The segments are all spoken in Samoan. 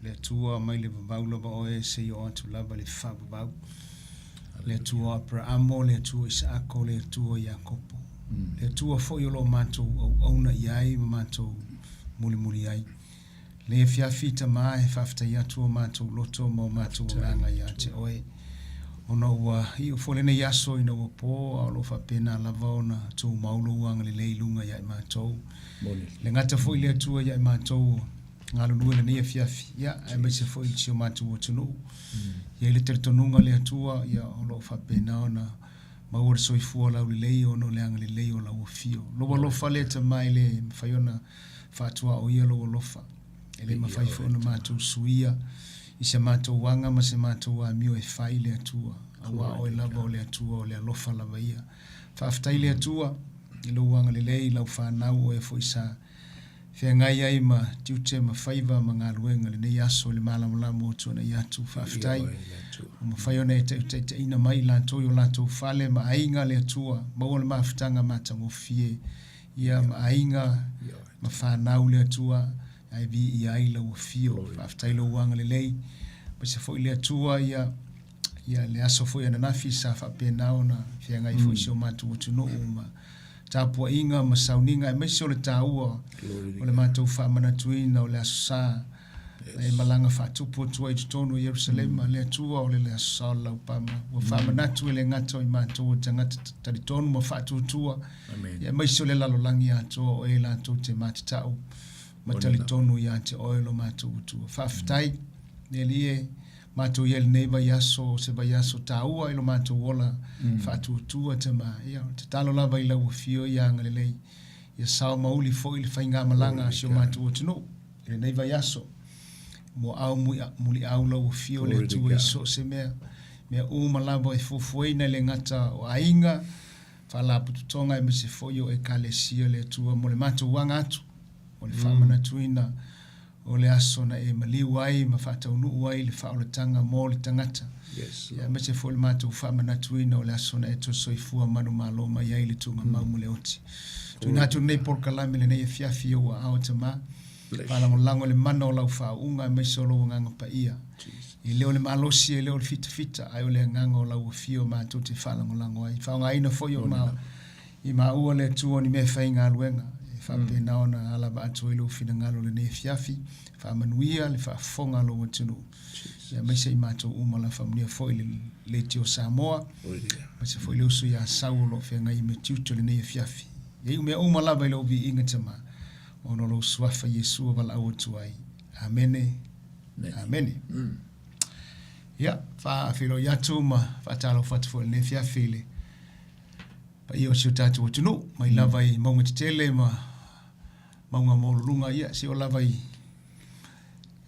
Le Atua mai le vavau lava oe seia oo atu lava i le faavavau. Le Atua o Aperaamo, le Atua o Isaako, le Atua o Iakopo. Le Atua foi o lo o matou auauna i ai ma matou mulimuli ai. Lenei afiafi Tama e faafetai atu o matou loto ma o matou agaga ia te oe, ona ua iu foi lenei aso ina ua po, a o lo o faapena lava ona tumau lou agalelei i luga ia i matou. Le gata foi le Atua ia i matou o galulue lenei afiafi, ia, aemaise foi i si o matou atunuu. E i ai le talitonuga le Atua, ia, o lo o faapena ona maua le soifua laulelei ona o le agalelei o lau afio. Lou alofa lea Tama e le mafai ona faatuaoia lou alofa. E le mafai foi ona matou suia i se matou aga ma se matou amio e fai le Atua, aua Oe lava o le Atua o le alofa lava ia. Faafetai le Atua i lou agalelei i lau fanau o e foi sa feagai ai ma tiute ma faiva ma galuega i lenei aso i le malamalama ua tuanai atu. Faafetai ua mafai ona e taitaina mai i latou i o latou fale ma aiga le Atua, maua le mafutaga matagofie ia ma aiga ma fanau le Atua ae viia ai lau afio. Faafetai lou agalelei, aemaise foi le Atua ia ia le aso foi ananafi sa faapena ona feagai foi si o matou atunuu ma tapuaiga ma sauniga aemaise o le taua o le matou faamanatuina o le Aso Sa na e malaga faatupu atu ai i totonu o Ierusalema, le Atua o le Aso Sa o le Laupama. Ua faamanatu e le gata o i matou o tagata talitonu ma faatuatua, aemaise o le lalolagi atoa o e latou te matatau ma talitonu ia te oe lo matou Atua. Faafetai, le Alii e, matou i ai lenei vaiaso, o se vaiaso taua i lo matou ola faatuatua, Tama. Ia, tatalo lava i lau afio ia agalelei, ia sao ma uli foi le faigamalaga a si o matou atunuu i lenei vaiaso. Muaau muliau lau afio le Atua i so o se mea, mea uma lava e fuafuaina e le gata o aiga, faalapotopotoga aemaise foi o Ekalesia le Atua mo le matou aga atu o le faamanatuina o le aso na e maliu ai ma faataunuu ai le faaolataga mo le tagata, Yes, ia aemaise foi le matou faamanatuina o le aso na e toe soifua manumalo mai ai le tuugamau ma le oti. Tuuina atu lenei polokalame i lenei afiafi i ou aao Tama, faalagolago i le mana o lau faauuga aemaise o lou Agaga Paia. E le o le malosi, e le o le fitafita, ae o le agaga o lau afio matou te faalagolago ai. Faaaogaina foi o ma i maua le Atua o ni mea faigaluega e faapena ona alava atu ai lou finagalo i lenei afiafi, faamanuia le faafofoga a lou atunuu, aemaise i matou uma la faamanuia foi le Leitio Samoa, aemaise foi le uso ia Sau o lo o feagai ma tiute o lenei afiafi. Ia iu mea uma lava i lou viiga Tama, ona o lou suafa Iesu ua valaau atu ai. Amene. Amene. Ia, faafeiloai atu ma faatalofa atu foi i lenei afiafi i le paia o si o tatou atunuu, mai lava i mauga tetele ma mauga maualuluga, ia seia oo lava i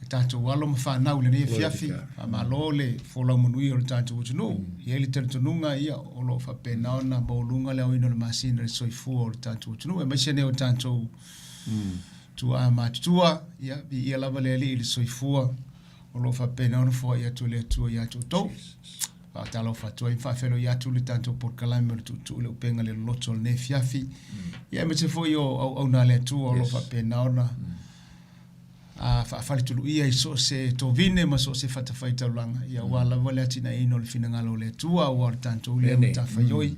tatou alo ma fanau i lenei afiafi. Faamalo le folau manuia o le tatou atunuu. E i ai le talitonuga, ia, o lo o faapena ona maualuga le aoina o le masina i le soifua o le tatou atunuu, aemaise nei o tatou tuaa matutua. Ia, viia lava le Alii i le soifua o lo o faapena ona foai atu e le Atua ia te outou. Faatalofa atu ai ma faafeiloai atu le tatou polokalame o le Tuutuu i le Upega le Loloto o lenei afiafi. Ia aemaise foi o auauna a le Atua o lo o faapena ona faafaletuluia i so o se tovine ma so o se fatafaitaulaga, ia aua lava le atinaeina o le finagalo o le Atua, aua o le tatou lea matafaioi,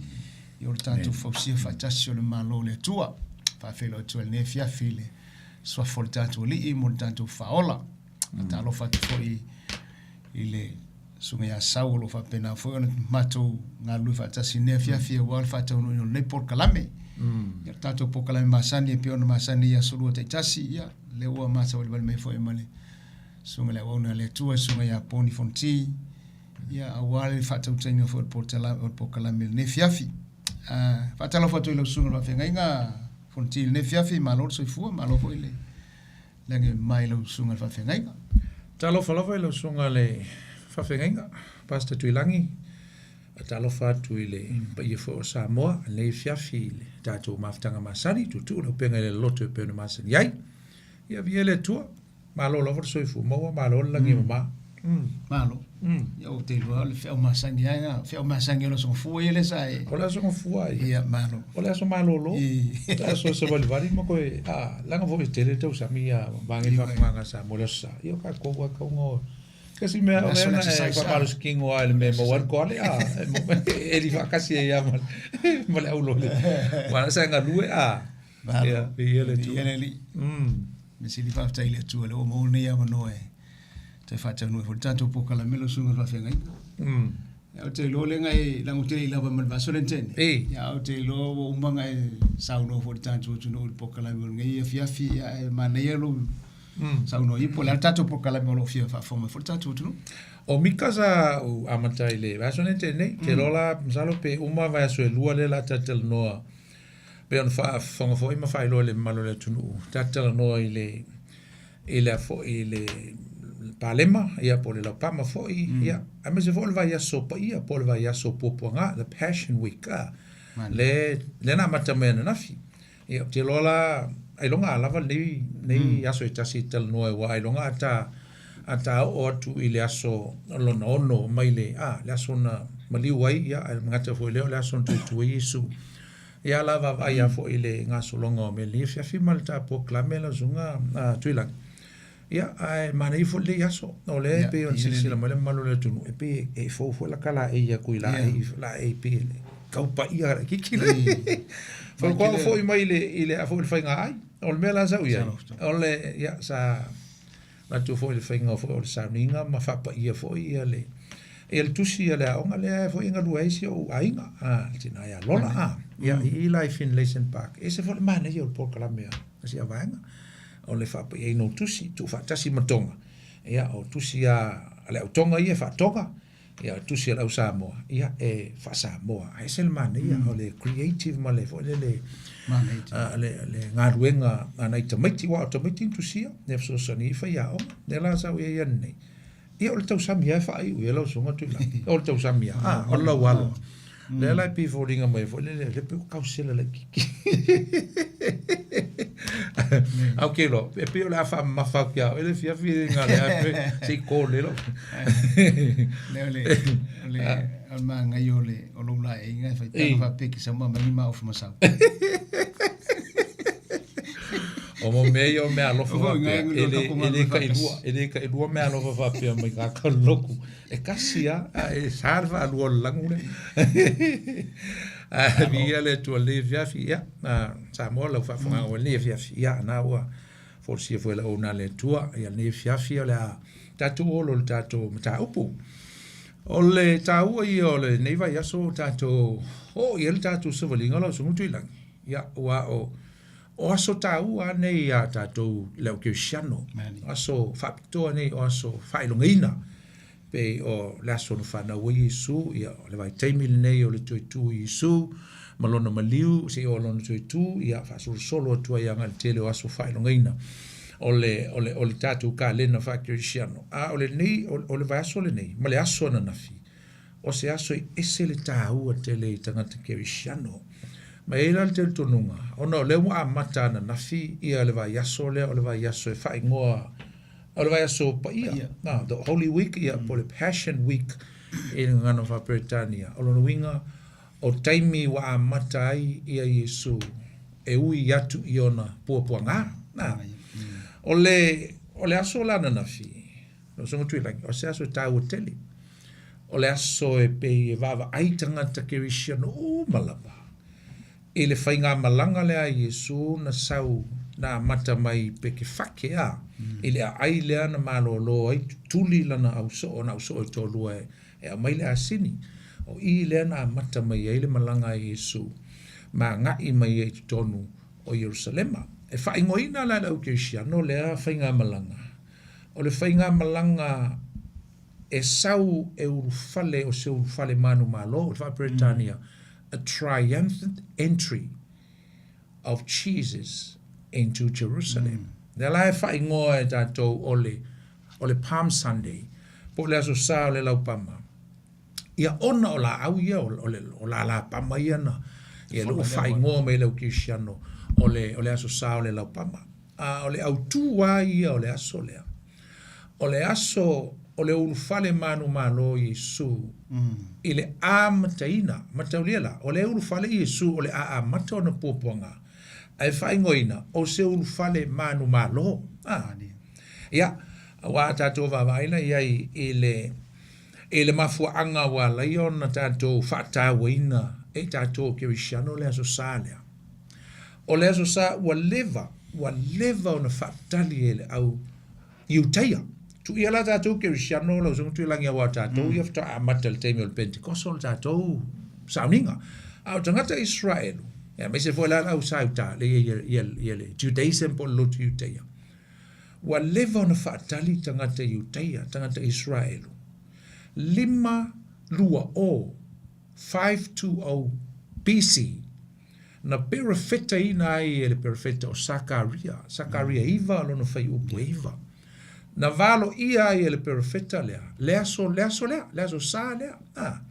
ia o le tatou fausia faatasi o le Malo o le Atua. Faafeiloai atu ai i lenei afiafi i le suafa o le tatou Alii mo le tatou faaola. Faatalofa atu foi i le Susuga ia Sau o lo o faapena foi ona matou galulue faatasi i lenei afiafi aua le faataunuuina o lenei polokalame. Ia, le tatou polokalame masani e pei ona masani i aso Lua taitasi, ia, lea ua masavalivali mai foi ma le Susuga i le Auauna a le Atua, le Susuga ia Poni Fonoti, ia, aua le faatautaiga foi o le polokalame i lenei afiafi. Faatalofa atu i lau Susuga i le Faafeagaiga Fonoti i lenei afiafi, malo le soifua, malo foi le lagi mai lau susuga i le faafeagaiga. Talofa lava i lau susuga i le faafeagaiga, Pastor Tuilagi. Talofa atu i le paia foi o Samoa i lenei afiafi i le tatou mafutaga masani, tuutuu le upega i le loloto e pei ona masani ai. Ia viia le Atua, malo lava le soifua maua, malo le lagi e mama. Malo. Ia ou te iloa o le feau masani lava lena, feau masani o le Aso Gafua ia lea sa e. O le Aso Gafua ia. Ia, malo. O le aso malolo, le aso e savalivali ma koe, a, leaga foi e tele tausami ia vaega i faafogaga a Samoa i le Aso Sa. Ia o tatou lava e tatau ona Kasi mea o lea na e faamalosi kino lava i le mea e maua ai le koale, a, e eli faatasi ai lava ma le aulole. Aua o la sa e galue, a, ia, viia le Atua. Viia le Alii. Mea sili faafetai i le Atua o lea ua maua lenei avanoa e toe faataunuu ai foi le tatou polokalame lau Susuga i le Faafeagaiga. Ou te iloa lea na e, leaga ou te le i lava ma le vaiaso lea na tea nei. Ia, ou te iloa ua uma ona e saunoa foi i le tatou atunuu i le polokalame o lenei afiafi, ia, ae manaia lou saunoa ia po o le a le tatou polokalame o lo o fia faafofoga mai foi le tatou atunuu. O mika sa ou amata i le vaiaso lea na tea nei, ou te iloa la, masalo pe uma vaiaso e lua lea o le a talatalanoa, pei ona faafofoga foi ma faailoa i le mamalu o le atunuu, talatalanoa i le i le foi i le palema, ia po o le laupama foi, ia, aemaise foi o le vaiaso paia po o le vaiaso puapuaga, the Passion Week, a, le, lea na amata mai ananafi. Ia, ou te iloa la, ailoga a lava lenei, lenei aso e tasi e talanoa ai, aua ailoga a ta, a ta oo atu i le aso lona ono mai le, a, le aso na maliu ai, ia, ae manatu foi lea o le aso na toe tu ai Iesu. Ia la vaavaai lava foi i le gasologa o mea i lenei afiafi ma le ta polokalame lau Susuga Tuilagi. Ia, ae manaia foi lenei aso. O lea e pei ona silasila mai le mamalu o le atunuu, e pei e fou foi laka laei atu i laei, laei pei e tau paia laitiiti le. Faatoa foi mai i le a foi le faiga ai. O le mea la sa ou i ai, o le, ia, sa latou foi i le faiga foi o le sauniga ma faapaia foi ia le ia le tusi a le aoga lea foi e galue ai si ou aiga, a, le tina ia Lola, a, ia, i i la i Finlayson Park. E ese foi le manaia o le polokalame a si a vaega, o le faapaiaina o tusi, tuufaatasi ma Tonga, ia, o tusi a le au Tonga ia e faatoga, Ia, o le tusi a le au Samoa, ia, e faa-Samoa. Ae ese le manaia, o le creative ma le foi lele, le, le galuega a nai tamaiti, aua o tamaiti na tusia, e fesoasoani ai faiaoga. Lea la sa ou i ai ananei, ia o le tausami lava e faaiu i ai lau susuga Tuilagi. O le tausami lava, a, o le laualo. Lea la e pei e foliga mai foi lele, lea pei ua kausela laitiiti. Ae ou te iloa, e pei o le a faamamafa atu ia oe le afiafi na lea se i kole lou. Lea o le, o le, o le manaia o le, o lou laeiga e faitanga faapea e te sau ma aumai ni maofa masau. O mo mea ia o mea alofa faapea, e le, e le tailua, e le tailua mea alofa faapea mai tagata o le lotu. E tasi lava, ae sa le faalua o le lanu lea. Ae viia le Atua i lenei afiafi, ia, Samoa lau faafofogaga ua i lenei afiafi, ia, na ua folasia foi e lau auauna a le Atua, ia lenei afiafi o le a tatou olo i le tatou mataupu. O le taua ia o lenei vaiaso ua tatou oo i ai le tatou savaliga lau Susuga Tuilagi, ia, aua o O aso taua lava nei ia tatou le au kerisiano, o aso faapitoa nei, o aso faailogaina, pei o le aso na fanau ai Iesu, ia, o le vaitaimi lenei o le toe tu o Iesu ma lona maliu seia oo i lona toe tu, ia, faasolosolo atu ai agai i le tele o aso faailogaina o le, o le, o le tatou kalena faa-kerisiano. A o lenei, o le vaiaso lenei ma le aso ananafi, O se aso e ese le taua tele i tagata kerisiano. Ma e i ai la le talitonuga, ona o lea ua amata ananafi ia le vaiaso lea o le vaiaso e faaigoa o le vaiaso paia, na, the Holy Week ia po o le Passion Week i le gagana faa-Peretania. O lona uiga, o taimi ua amata ai ia Iesu e ui atu i ona puapuaga. Na, o le, o le aso la ananafi, Lau Susuga Tuilagi, o se aso e taua tele. O le aso e pei e vaavaai tagata kerisiano uma lava i le faigamalaga lea a Iesu na sau na amata mai i Pekefake a, i le aai lea na malolo ai tutuli lana ausoo, na ausoo e toalua e aumai le asini. O i lea na amata mai ai le malaga a Iesu ma agai mai ai i totonu o Ierusalema. E faaigoaina la e le au kerisiano lea faigamalaga O le faigamalaga e sau e ulufale o se ulufale manumalo, o le faa-Peretania, a triumphant entry of Jesus into Jerusalem. Lea la e faaigoa e tatou o le, o le Palm Sunday, po o le Aso Sa o le Laupama. Ia ona o laau ia, o, o, le, o lālā pama ia na, ia lea ua faaigoa mai e le au kerisiano o le, o le Aso Sa o le Laupama. A o le autū lava ia o le aso lea, o le aso O le ulufale manumalo o Iesu i le amataina, mataulia la, o lea e ulufale Iesu o le a amata ona puapuaga, ae faaigoaina o se ulufale manumalo. A. Ia, aua a tatou vaavaai la i ai i le i le mafuaaga ua ala ai ona tatou faatauaina e tatou o Kerisiano le Aso Sa lea. O le Aso Sa ua leva, ua leva ona faatali e le au Iutaia. Tuuia la tatou Kerisiano lau Susuga Tuilagi aua o tatou ia faatoa amata i le taimi o le Pentekoso le tatou sauniga. A o tagata Iseraelu, aemaise foi la le au sa i uta, ia le Judaism po o le lotu Iutaia, ua leva ona faatali tagata Iutaia, tagata Iseraelu, 520, 520 BC, na perofetaina ai e le perofeta o Sakaria, Sakaria 9 lona fuaiupu e 9. Na valoia ai e le perofeta lea, le aso, le aso lea, le aso sa lea. A.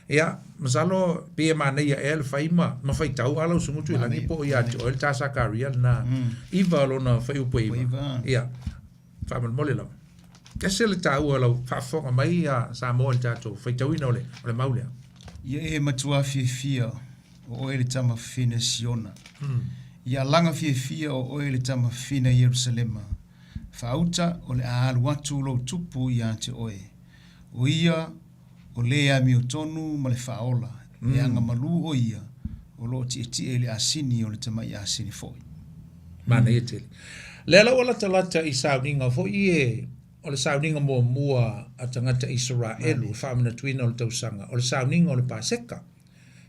Ia, masalo pei e manaia ea le fai ma, ma faitau a lau susuga Tuilagi po o ia te oe le ta Sakaria lena, 9 lona fuaiupu e 9. Ia, faamolemole lava. Ese le taua o lau faafofoga mai ia Samoa i le tatou faitauina o le, o le mau lea. Ia e matua fiafia o oe le tama fafine Siona. Ia alaga fiafia o oe le tama fafine Ierusalema. Faauta o le a alu atu lou tupu ia te oe. O ia o le amiotonu ma le faaola, e agamalu o ia, o lo o tietie i le asini o le tamai asini foi. Manaia tele. Lea la ua latalata i sauniga foi e o le sauniga muamua a tagata Isaraelu e faamanatuina o le tausaga, o le sauniga o le Paseka.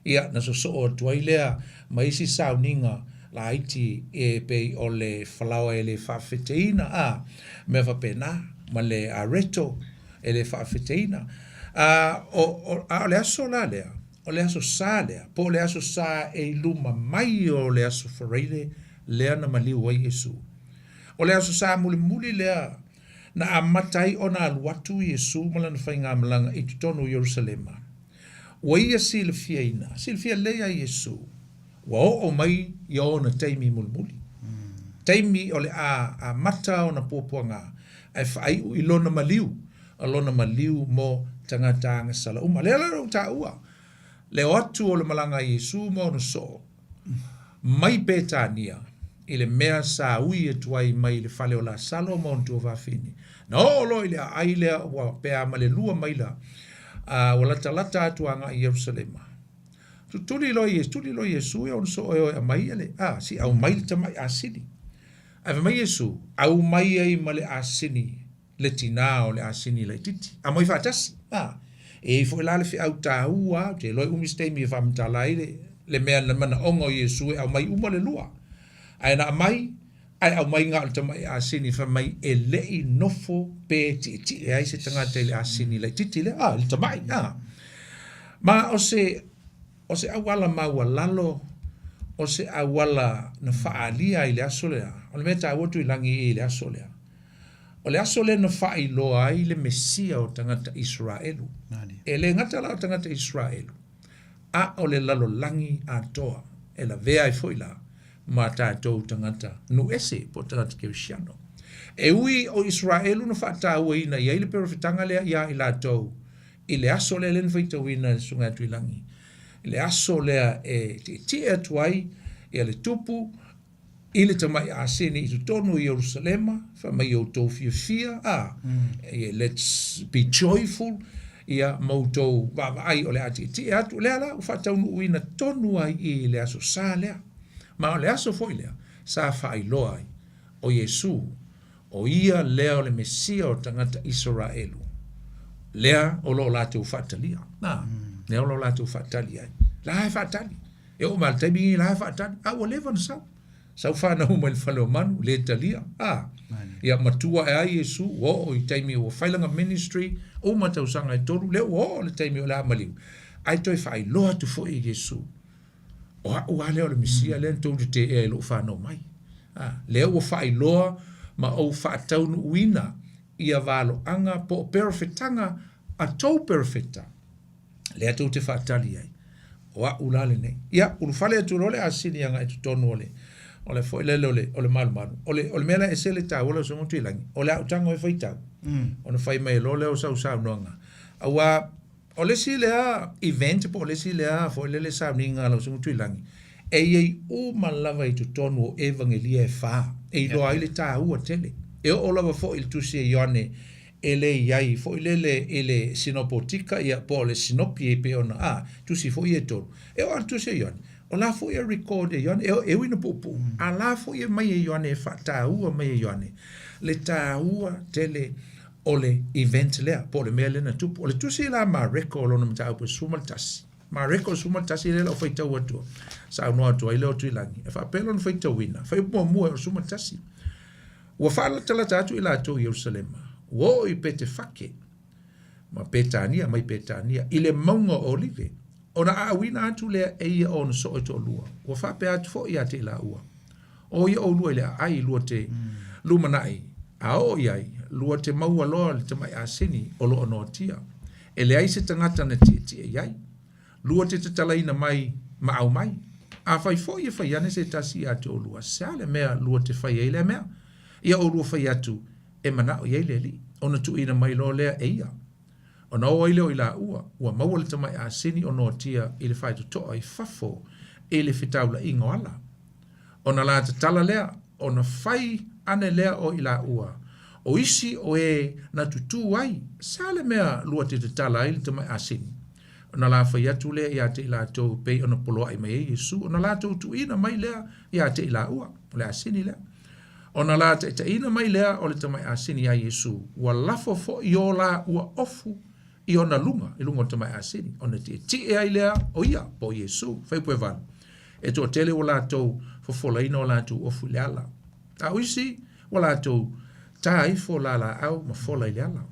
Ia, na sosoo atu ai lea ma isi sauniga laiti e pei o le falaoa e le faafeteina, a, mea faapena, ma le areto e le faafeteina. A, o, o, a o le aso la lea, o le aso Sa lea, po o le aso Sa e i luma mai o le aso Faraile lea na maliu ai Iesu. O le aso Sa mulimuli lea na amata ai ona alu atu Iesu ma lana faigamalaga i totonu o Ierusalema. Ua ia silafiaina, silafia lelei a Iesu, ua oo mai ia ona taimi mulimuli. Taimi o le a amata ona puapuaga ae faaiu i lona maliu, o lona maliu mo tagata agasala uma. Lea la na ou taua, le o atu o le malaga a Iesu ma ona soo mai Petania i le mea sa ui atu ai mai le fale o Lasalo ma ona tuafafine. Na oo loa i le aai lea ua pe a ma le 2 maila, a ua latalata atu agai i Ierusalema. Tutuli loa Iesu, tuli loa Iesu ia ona soo e o e aumai ia le, a, si aumai le tamai asini. Ae fai mai Iesu, aumai ai ma le asini le tinā o le asini laitiiti. Aumai faatasi. A, e i ai foi la le feau taua, ou te iloa e umi se taimi e faamatala ai le, le mea le manaoga o Iesu e aumai uma le lua. Ae na aumai, ae aumai na o le tamai asini fai mai e le i nofo pe tietie ai se tagata i le asini laitiiti lea, a, i le tamai, a. Ma o se, o se auala maualalo, o se auala na faaalia ai i le aso lea, o le mea taua Tuilagi i le aso lea. O le aso lea na faailoa ai le Mesia o tagata Isaraelu. E le gata la o tagata Isaraelu, a o le lalolagi atoa e lavea ai foi la ma tatou tagata nuu ese po o tagata kerisiano. E ui o Isaraelu na faatauaina i ai le perofetaga lea iā i latou i le aso lea lea na faitauina e le Susuga ia Tuilagi, i le aso lea e tietie atu ai ia le tupu i le tamai asini i totonu o Ierusalema, fai mai ia outou fiafia, a, let's be joyful, ia ma outou vaavaai o le a tietie atu, lea la ua faataunuuina tonu ai i le Aso Sa lea. Ma o le aso foi lea sa faailoa ai o Iesu, o ia lea o le Mesia o tagata Isaraelu, lea o lo o latou faatalia, a, lea o lo o latou faatali ai. La e faatali. E oo mai lava i le taimi lenei la e faatali, a ua leva ona sau. Sau fanau mai le fale o manu, le talia. A, ia matua ae ai Iesu, ua oo i taimi ua fai lana ministry, uma tausaga e tolu, lea ua oo le taimi o le a maliu, ae toe faailoa atu foi e Iesu, o au lava lea o le Mesia lea na tou teteea i lou fanau mai. A, lea ua faailoa ma ou faataunuuina ia valoaga po o perofetaga a tou perofeta, lea tou te faatali ai, o a'u la lenei. Ia, ulufale atu loa le asini agai i totonu o le, O le foi lele o le, o le malumalu. O le, o le mea lea e ese le taua lau Susuga Tuilagi, o le autaga e faitau. Ona fai mai loa lea o sau saunoaga. Aua o le isi lea event po o le isi lea foi lele sauniga a lau Susuga Tuilagi, e i ai uma lava i totonu o Evagelia e fa, e iloa ai le taua tele. E oo lava foi i le tusi a Ioane e le i ai foi lele i le sinopotika ia po o le sinopi e pei ona a tusi foi ia e tolu. E oo lava i le tusi a Ioane, o la foi e record e Ioane, e ui ina puupuu, a la foi e aumai e Ioane e faataua mai e Ioane le taua tele o le event lea po o le mea lea na tupu. O le tusi la a Mareko o lona mataupu e 11, Mareko 11 lea o lau faitau atu, saunoa atu ai lea o Tuilagi, e faapea lona faitauina, fuaiupu muamua o le 11. Ua faalatalata atu i latou i Ierusalema, ua oo i Petefake ma Petania mai Petania, i le mauga o Olive, ona aauina atu lea e ia o ona soo e toalua. Ua faapea atu foi ia te i laua, O ia ʻolua i le aʻai lua te lumanaʻi, a oo i ai, lua te maua loa le tamai asini o lo o noatia, e leai se tagata na tietie i ai. Lua te tatalaina mai ma aumai. Afai foi e fai ane se tasi ia te ʻolua, se a le mea lua te fai ai lea mea? Ia ʻolua fai atu, E manaʻo i ai le Alii, ona tuuina mai loa lea e ia. Ona o ai lea o i laua, ua maua le tamai asini o noatia i le faitotoa i fafo i le fetaulaʻiga o ala. Ona la tatala lea, ona fai ane lea o i laua, o isi o e na tutū ai, sa le mea lua te tatala ai le tamai asini. Ona la fai atu lea ia te i latou e pei ona poloaʻi mai ai Iesu, ona latou tuuina mai lea ia te i laua, o le asini lea. Ona la taʻitaʻina mai lea o le tamai asini iā Iesu, ua lafo foi o laua ofu i ona luga, i luga o le tamai asini, ona tietie ai lea o ia, po o Iesu, fuaiupu e valu. E toatele ua latou fofolaina o latou ofu i le ala. A o isi, ua latou tā ifo lalaau ma fola i le ala.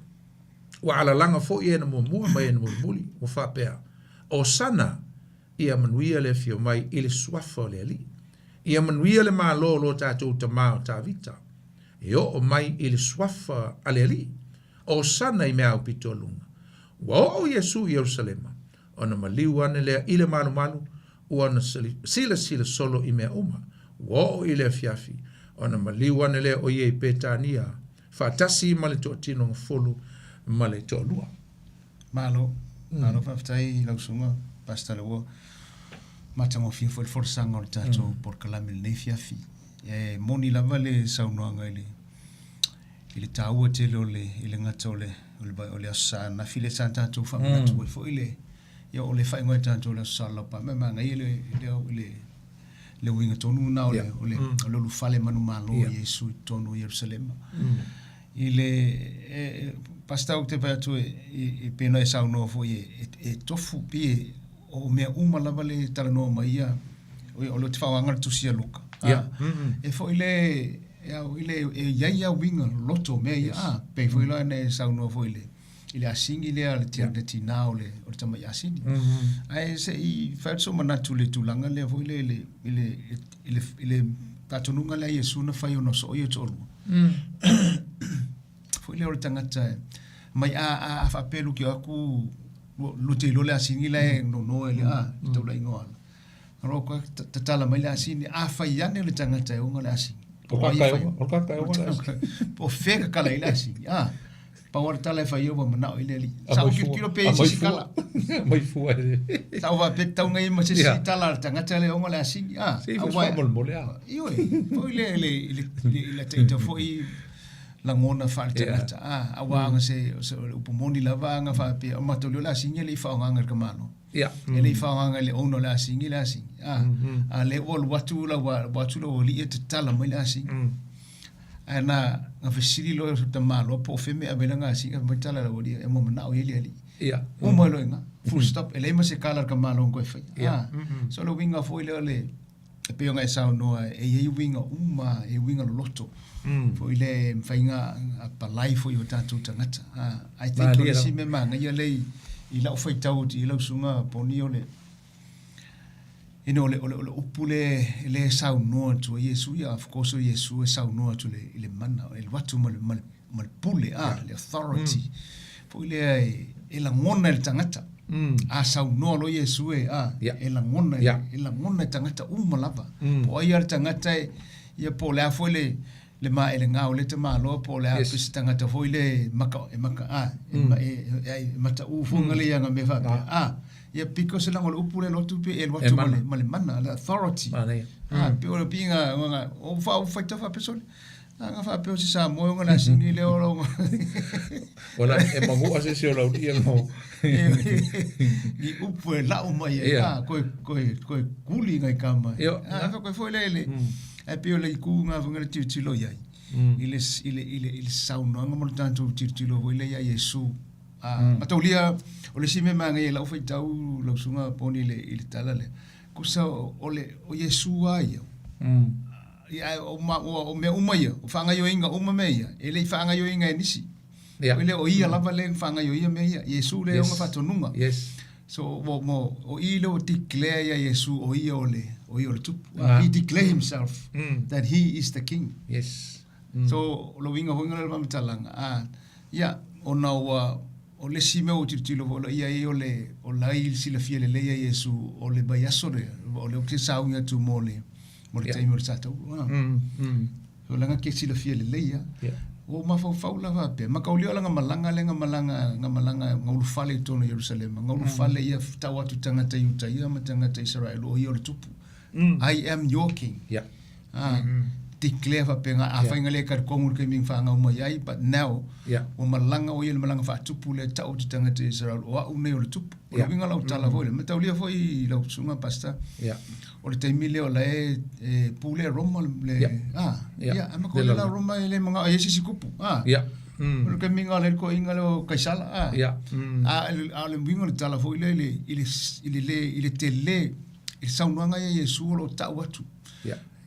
Ua alalaga foi e na muamua ma e na mulimuli, ua faapea, Osana! Ia manuia le afio mai i le suafa o le Alii. Ia manuia le Malo o lo tatou tamā o Tavita, e oo mai i le suafa a le Alii. Osana i mea aupito a luga. Ua oo Iesu i Ierusalema, ona maliu ane lea i le malumalu, ua ona silasila solo i mea uma. Ua oo i le afiafi, ona maliu ane lea o ia i Petania, faatasi ma le toatino gafulu ma le toalua. Malo, malo faafetai i lau susuga Pastor ua matagofie foi le folasaga o le tatou polokalame i lenei afiafi. E moni lava le saunoaga i le i le taua tele o le i le gata o le o le o le Aso Sa ananafi lea sa tatou faamanatu ai foi le ia o le faaigoa e tatou o le Aso Sa o le Laupāmea manaia le le le le uiga tonu lena o le o le o le ulufale manumalo o Iesu i totonu o Ierusalema. I le e, Pastor ou te vaai atu e, e, e pei ona e saunoa foi e, e, e tofu pi e, o mea uma lava le talanoa mai ia, o, o le te faaaogaina le tusi a Luka. Yeah. Ah, e foi le, e au, i le, e iai ia uiga loloto o mea ia, ah, pei foi la ona e saunoa foi i le, i le asini lea, le, yeah. le tinā o le, o le tamai asini. Ae se i fai atu sou manatu i le tulaga lea foi le, le, i le, i le, i le faatonuga lea a Iesu na fai ona soo ia toalua. Foi lea o le tagata e mai a a a faapea lu ki aku lu te iloa le asini la e nono e le a le taulaiga o ala. Aro ka tatala mai le asini a fai ane le tagata e ona le asini. O ka kai o ka kai o le asini. Po fe ka kala i le asini. A pau o le tala e fai ai ua manao i le alii. Sa ou tilotilo pe i se isi tala. Mai fua e. Sa ou faapea tau ngai ma se isi tala a le tagata lea e ona le asini. A, Se i faamolemole a. Ioe, foi le le le le taita foi lagona faaletagata. A, aua aga se se o le upu moni lava aga faapea o matou lea o le asini e le i faaaogaina e le tamaloa. E le i faaaogaina e le owner o le asini le asini. A, a lea ua alu atu lau alu atu lau alii e tatala mai le asini. Ae na na fesili loa e tamaloa po o fea mea e ave ai lana asini, fai mai tala lau alii e manao i ai le alii. Ua mai loa i ina, full stop, e leai ma se kala a le tamaloa na toe faia. A, so o le uiga foi lea o le e pei ona e saunoa e i ai uiga uma, e uiga loloto. Foi lea e mafai ona apalai foi i o tatou tagata. I think o le isi mea manaia lea i, i lau faitau atu i lau susuga Poni o le, you know, o le, o le, o le upu le, le saunoa atu ai Iesu, ia, of course o Iesu e saunoa atu le, i le mana, e alu atu ma le, ma le, ma le pule, le authority. Foi lea e, e lagona e le tagata. A saunoa loa Iesu e, a, e lagona, e lagona e tagata uma lava. Po o ai lava le tagata e, ia po o le a foi le, le maelega o lea tamaloa po o le a pe se tagata foi lea e maka, e maka, a, e, e, e, e mataū foi nga le ia nga mea faapea. A, ia because leaga o le upu lea lotu pe e alu atu ma le, ma le mana, le authority. A, pe o le piiga, o fa, o faitau faapesole. A nga faapea o se Samoa ona le asini lea o lau Ola e magu'a se isi o lau alii no. Ni upu e lau mai ai, a koe koe koe kuli ngai ka mai. A fa koe foi le le. Ai pei o le itu nga foi le tilotilo i ai. I le i le i le i le saunoaga mo le tatou tilotilo foi lea ia Iesu. A mataulia o le isi mea manaia i lau faitau lau susuga Poni i le i le tala lea. Kusa o le o Iesu lava ia. Ia, ae o, ma, o, o mea uma ia, o faagaoioiga uma mea ia, e le i faagaoioiga e nisi. Ia. O le o ia lava lea na faagaoioia mea ia, Iesu lea Yes. ona faatonuga. Yes. So, mo, mo, o i lea ua declare ia Iesu o ia o le, o ia o le tupu. Ah. He declare himself that he is the king. Yes. So, o le uiga foi lena o le faamatalaga, a, ia, ona ua, o le isi mea ua tilotilo foi loa i ai o le, o la e silafia lelei e Iesu o le vaiaso lea, o lea ou te sauni atu mo le, mo le taimi o le Satauro. A. So, leaga ke silafia lelei lava. Ua ou mafaufau la faapea, mataulia la nga malaga lea nga malaga, nga malaga nga ulufale i totonu o Ierusalema, nga ulufale ia tau atu i tagata Iutaia ma tagata Isaraelu o ia o le tupu. I am your king. A, declare faapea, afai nga le talitonu i le taimi na fanau mai ai, but now, ua malaga o ia i le malaga faatupu lea e tau atu i tagata Israel, o au nei o le tupu. O le uiga o lau tala foi lea, mataulia foi i lau susuga Pastor, o le taimi lea o la e, e pule e Roma le, a, ia, a mataulia la Roma e le manao e i ai se isi tupu, a. O le taimi lena o la e i ai le toeaina lea o Kaisala, a. A, a o le uiga o le tala foi lea i le, i le, i le, i le tele, i le saunoaga ia a Iesu o lo o tau atu.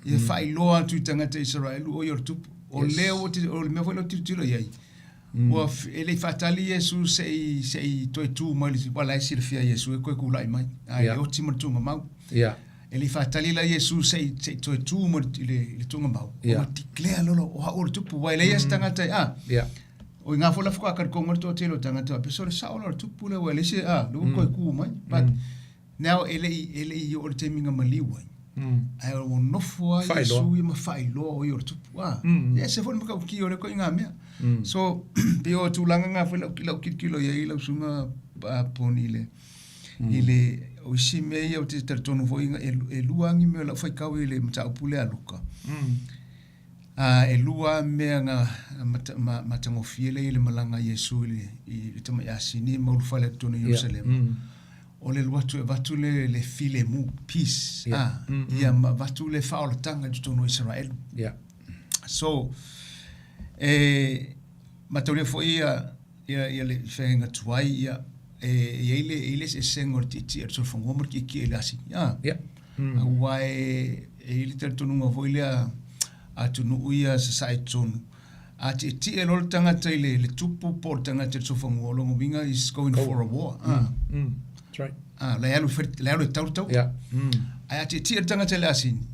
Ia faailoa atu i tagata Isaraelu o ia o le tupu. O lea ua o le mea foi lea ou te tilotilo i ai, ua e le i faatali Iesu se i se i toe tu mai le aua o la e silafia e Iesu e toe tulai mai, a e oti ma le tuugamau. E le i faatali la Iesu se i se i toe tu mai i le i le tuugamau, ona declare loa lea, o au o le tupu, aua e leai lava se tagata e, a, o i ina foi la faatoa talitonu ai le toatele o tagata faapea, sole sao la o le tupu lea, aua e leai se, a, lea ua toe tu mai. But Now e le i, e le i oo i le taimi na maliu ai, ae ua nofo lava Iesu ia ma faailoa o ia o le tupu. A, e ese foi le matautia o lea ituaiga mea. So, pei o tulaga na foi lau, lau tilotilo i ai lau susuga Poni i le, i le, o isi mea ia ou te talitonu foi e, e lua lava ni mea o lau faitau i le mataupu lea a Luka. A, e lua lava mea na matagofie lea i le malaga a Iesu i le, i le tamai asini ma ulufale atu i totonu o Ierusalema. O le alu atu e avatu le, le filemu, peace, a, ia ma avatu le faaolataga i totonu o Isaraelu. So, e mataulia foi ia, ia, ia le feagaiga tuai, ia, e i ai le, e i ai le eseesega o le tietie o le solofanua ma le tietie i le asini. A, Aua e, e i ai le talitonuga foi lea a atunuu ia sasae i totonu, a tietie loa le tagata i le, le tupu po o le tagata i le solofanua, o lona uiga is going for a war. A, That's right. a, la e alu e fai, la e alu e tau le taua. Ae a tietie le tagata i le asini,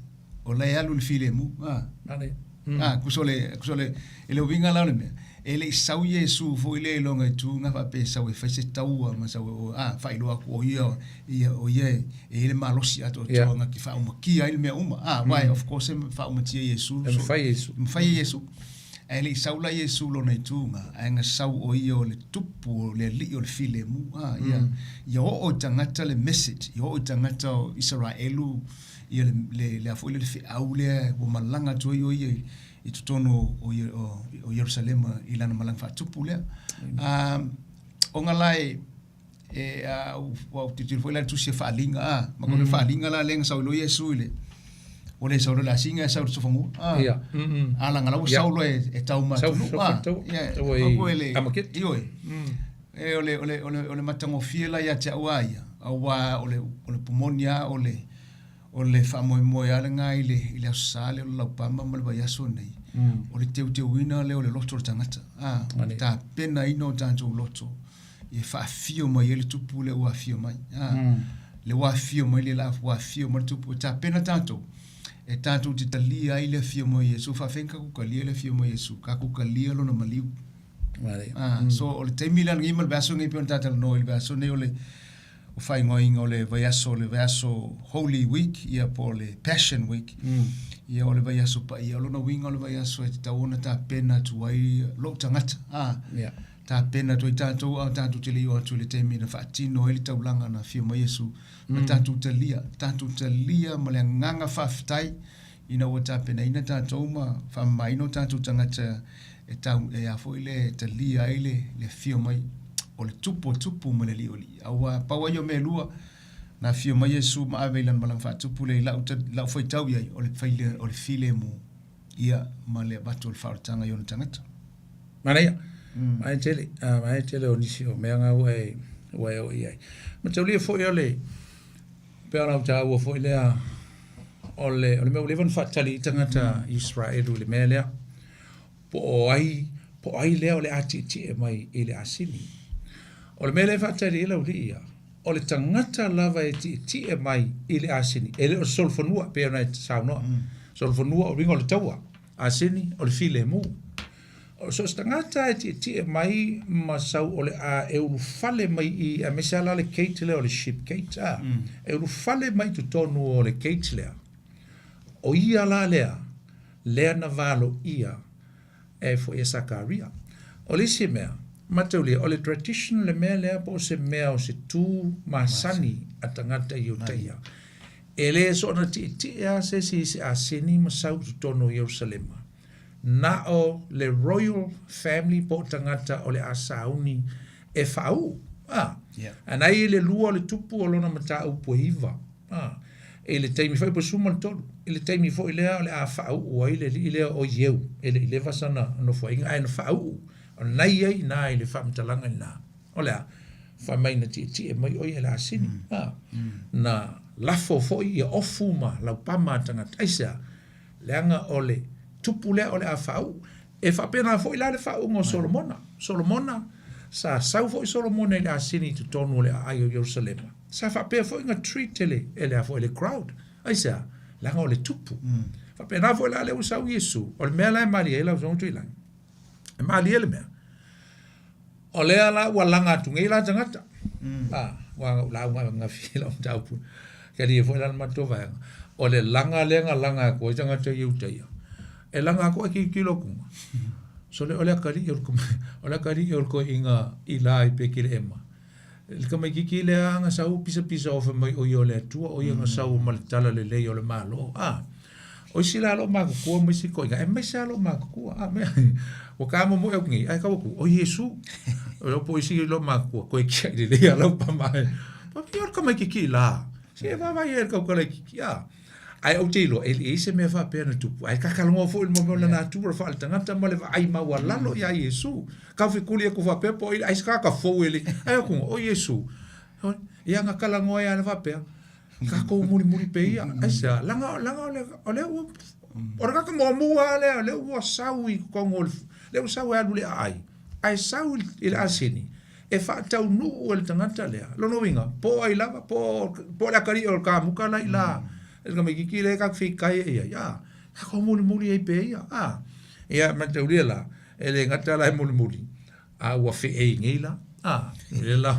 o la e alu i le filemu. A. Manaia. A, tusa o le, tusa o le, i le uiga la o le mea, e le i sau Iesu foi lea i lona itu na faapea e sau e fai se taua ma sau e, a, faailoa atu o ia, ia, o ia e, e i ai le malosi atoatoa na te faaumatia ai le mea uma. A, aua of course e faaumatia e Iesu. E mafai e Iesu. E mafai e Iesu. Ae le i sau la Iesu i lona itu na, ae na sau o ia o le tupu, o le alii o le filemu. A, ia, ia oo i tagata le message, ia oo i tagata o Isaraelu, ia le, le, le a foi lea, le feau lea ua malaga atu ai o ia i, i totonu o, o, o Ierusalema i lana malaga faatupu lea. Ona la e, e a, ua ou tilotilo foi la i le tusi a Faaaliga, a, ma kona Faaaliga la lea na sau ai loa Iesu i le, ua le sau loa i le asiga ae sau i le sofanua, a, Ia. A leaga la ua sau loa e, e tau ma Sau, atunuu, sau a, faitaua. ia, Taua i au e le, Amaketi. ioe. E, o le, o le, o le, o le matagofie la ia te au a ia, aua o le, o le upu moni lava o le, o le faamoemoe lava lena i le, i le Aso Sa lea o le Laupama ma le vaiaso lenei, o le teuteuina lea o le loto o le tagata, a, o le tapenaina o tatou loto e faafio mai ai le tupu lea ua afio mai, a, lea ua afio mai le la, ua afio mai le tupu, e tapena tatou, e tatou te talia ai le afio mai o Iesu. Faafetai na tatou talia le afio mai o Iesu, tatou talia lona maliu. Manaia. So o le taimi la lenei ma le vaiaso lenei pei ona ta talanoa i le vaiaso lenei o le Ua faaigoaina o le vaiaso o le vaiaso Holy Week ia po o le Passion Week. Ia o le vaiaso paia. O lona uiga o le vaiaso e tatau ona tapena atu ai lou tagata. A, yeah. Tapena atu ai tatou a tatou te le i oo atu i le taimi na faatino ai le taulaga na afio mai Iesu. Na tatou talia, tatou talia ma le agaga faafetai ina ua tapenaina tatou ma faamamaina o tatou tagata e tau e a foi le e talia ai le le afio mai o le Tupu o Tupu ma le Alii o Alii. Aua pau ai o mea e lua na afio mai Iesu ma ave i lana malaga faatupu lea i lau lau faitau i ai o le faile o le filemu ia ma le avatu o le faaolataga i ona tagata. Manaia. Manaia tele. Manaia tele o nisi o mea na ua e ua e oo i ai. Mataulia foi o le pei ona ou taua foi lea o le o le mea ua leva ona faatali ai tagata Iseraelu i le mea lea po o ai po o ai lea o le a tietie mai i le asini. O le mea lea e faatali ai le aualii ia, o le tagata lava e tietie mai i le asini, e le o le solofanua pei ona e saunoa. Solofanua o le uiga o le taua, asini o le filemu. O so o se tagata e tietie mai ma sau o le a e ulufale mai i, aemaise lava la le gate lea o le sheep gate, a, e ulufale mai i totonu o le gate lea, o ia la lea, lea na valoia e foi e Sakaria. O le isi mea, mataulia, o le tradition le mea lea po o se mea o se tu masani a tagata Iutaia. E le soona tietie lava se isi i se asini ma sau i totonu o Ierusalema. Na o le royal family po o tagata o le a sauni e faauu. A, yeah. A na i le lua o le tupu o lona mataupu e iva. A, i le taimi foi po 13, i le taimi foi lea o le a faauu ai le alii lea o Ieu, e le i leva sana nofoaiga, ae na faauu, o lena e i ai i ina i le faamatalaga i ina. O le a? Fai mai na tietie mai ʻo ia i le asini. A, na lafo foi ia ofu ma laupama a tagata. Aisea? Leaga o le tupu lea o le a faauu. E faapena foi la le faauuga o Solomona. Solomona, sa sau foi Solomona i le asini i totonu o le aai o Ierusalema. Sa faapea foi ona treat e le, e le a foi, e le crowd. Aisea? Leaga o le tupu. Faapena foi la lea ua sau Iesu, o le mea la e malie ai lau Afioga Tuilagi, e malie le mea, o lea la ua laga atu nei la tagata. A, ua ou lauga ananafi i lau mataupu, talia foi la le matou vaega, o le laga lea na laga atu ai tagata i Iutaia, e laga atu ae tilotilo atu, sole o le atalii o le, o le atalii o le toeaina i la i Petelehema, Le tamaitiiti lea na sau pisapisa ofe mai o ia o le Atua, o ia na sau ma le tala lelei o le Malo. A, o isi la loo matutua ma isi toeaiina, aemaise lava loo matutua. A, mea, ua ta momoe atu nei, ae tau atu, o Iesu. O lea po isi loo matutua, toe tiai lelei a lau pama e. Pa o le tamaitiiti la. Se e vaavaai ai i le tautala itiiti. A, ae ou te iloa, e le i ai se mea faapea na tupu. Ae tatalanoa foi i le mea o le natura faaletagata ma le vaai maualalo ia Iesu. Tau fekuli atu faapea po o ai se tagata fou e le ai atu o Iesu. Ia na talanoa ai lava faapea, tatou mulimuli pea ia. Aisea? Leaga leaga o le o lea ua o le tagata muamua lava lea o lea ua sau i totonu o le lea ua sau e alu i le aai, ae sau i le asini e faataunuu e le tagata lea. Lona uiga, po o ai lava, po o po o le atalii o le kamuta la i la le tamaitiiti lea tatou te feitai ai i ai, a, tatou mulimuli ai pea ia, a. Ia mataulia la, E le gata la e mulimuli, a ua feei nei la. A, le la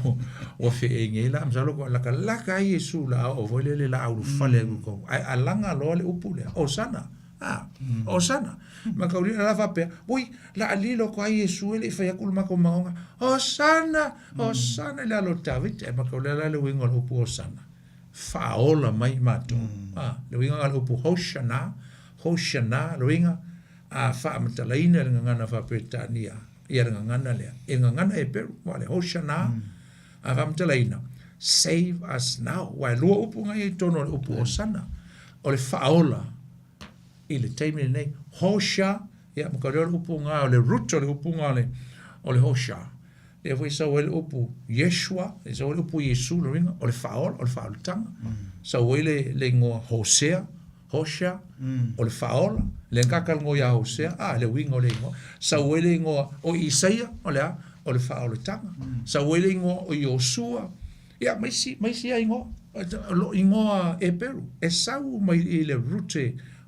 ua feei nei la, masalo ko lakalaka ai Iesu la oo foi lele la ulufale atu i totonu. Ae alaga loa le upu lea, Hosana. A, Hosana. Mataulina la faapea, ui, la a lilo atu ai Iesu e le i fai atu le matou manaoga, Hosana, Hosana i le alo o Tavita. E mataulina la le uiga o le upu Hosana, faaola mai matou. A, le uiga o le upu Hoshana, Hoshana, le uiga, A faamatalaina le gagana faa-Peretania ia le gagana lea i le gagana Heperu, ua le Hoshana, a faamatalaina, Save us now. Aua e lua upu na ia i totonu o le upu Hosana, o le faaola i le taimi lenei. Hosha, ia ma ka lea o le upu na, o le root o le upu na o le Hosha. Lea foi e sau ai le upu Yeshua, e sau ai le upu Iesu, lona uiga, o le faaola, o le faaolataga. Sau ai le, le igoa Hosea, Hosea, o le faaola, lea na talanoa ia Hosea, a, le uiga o le igoa. Sau ai le igoa o Isaia, o le a? O le faaolataga. Sau ai le igoa o Iosua, ia, ma isi, ma isi lava igoa. O lo igoa Heperu, e sau mai i le root,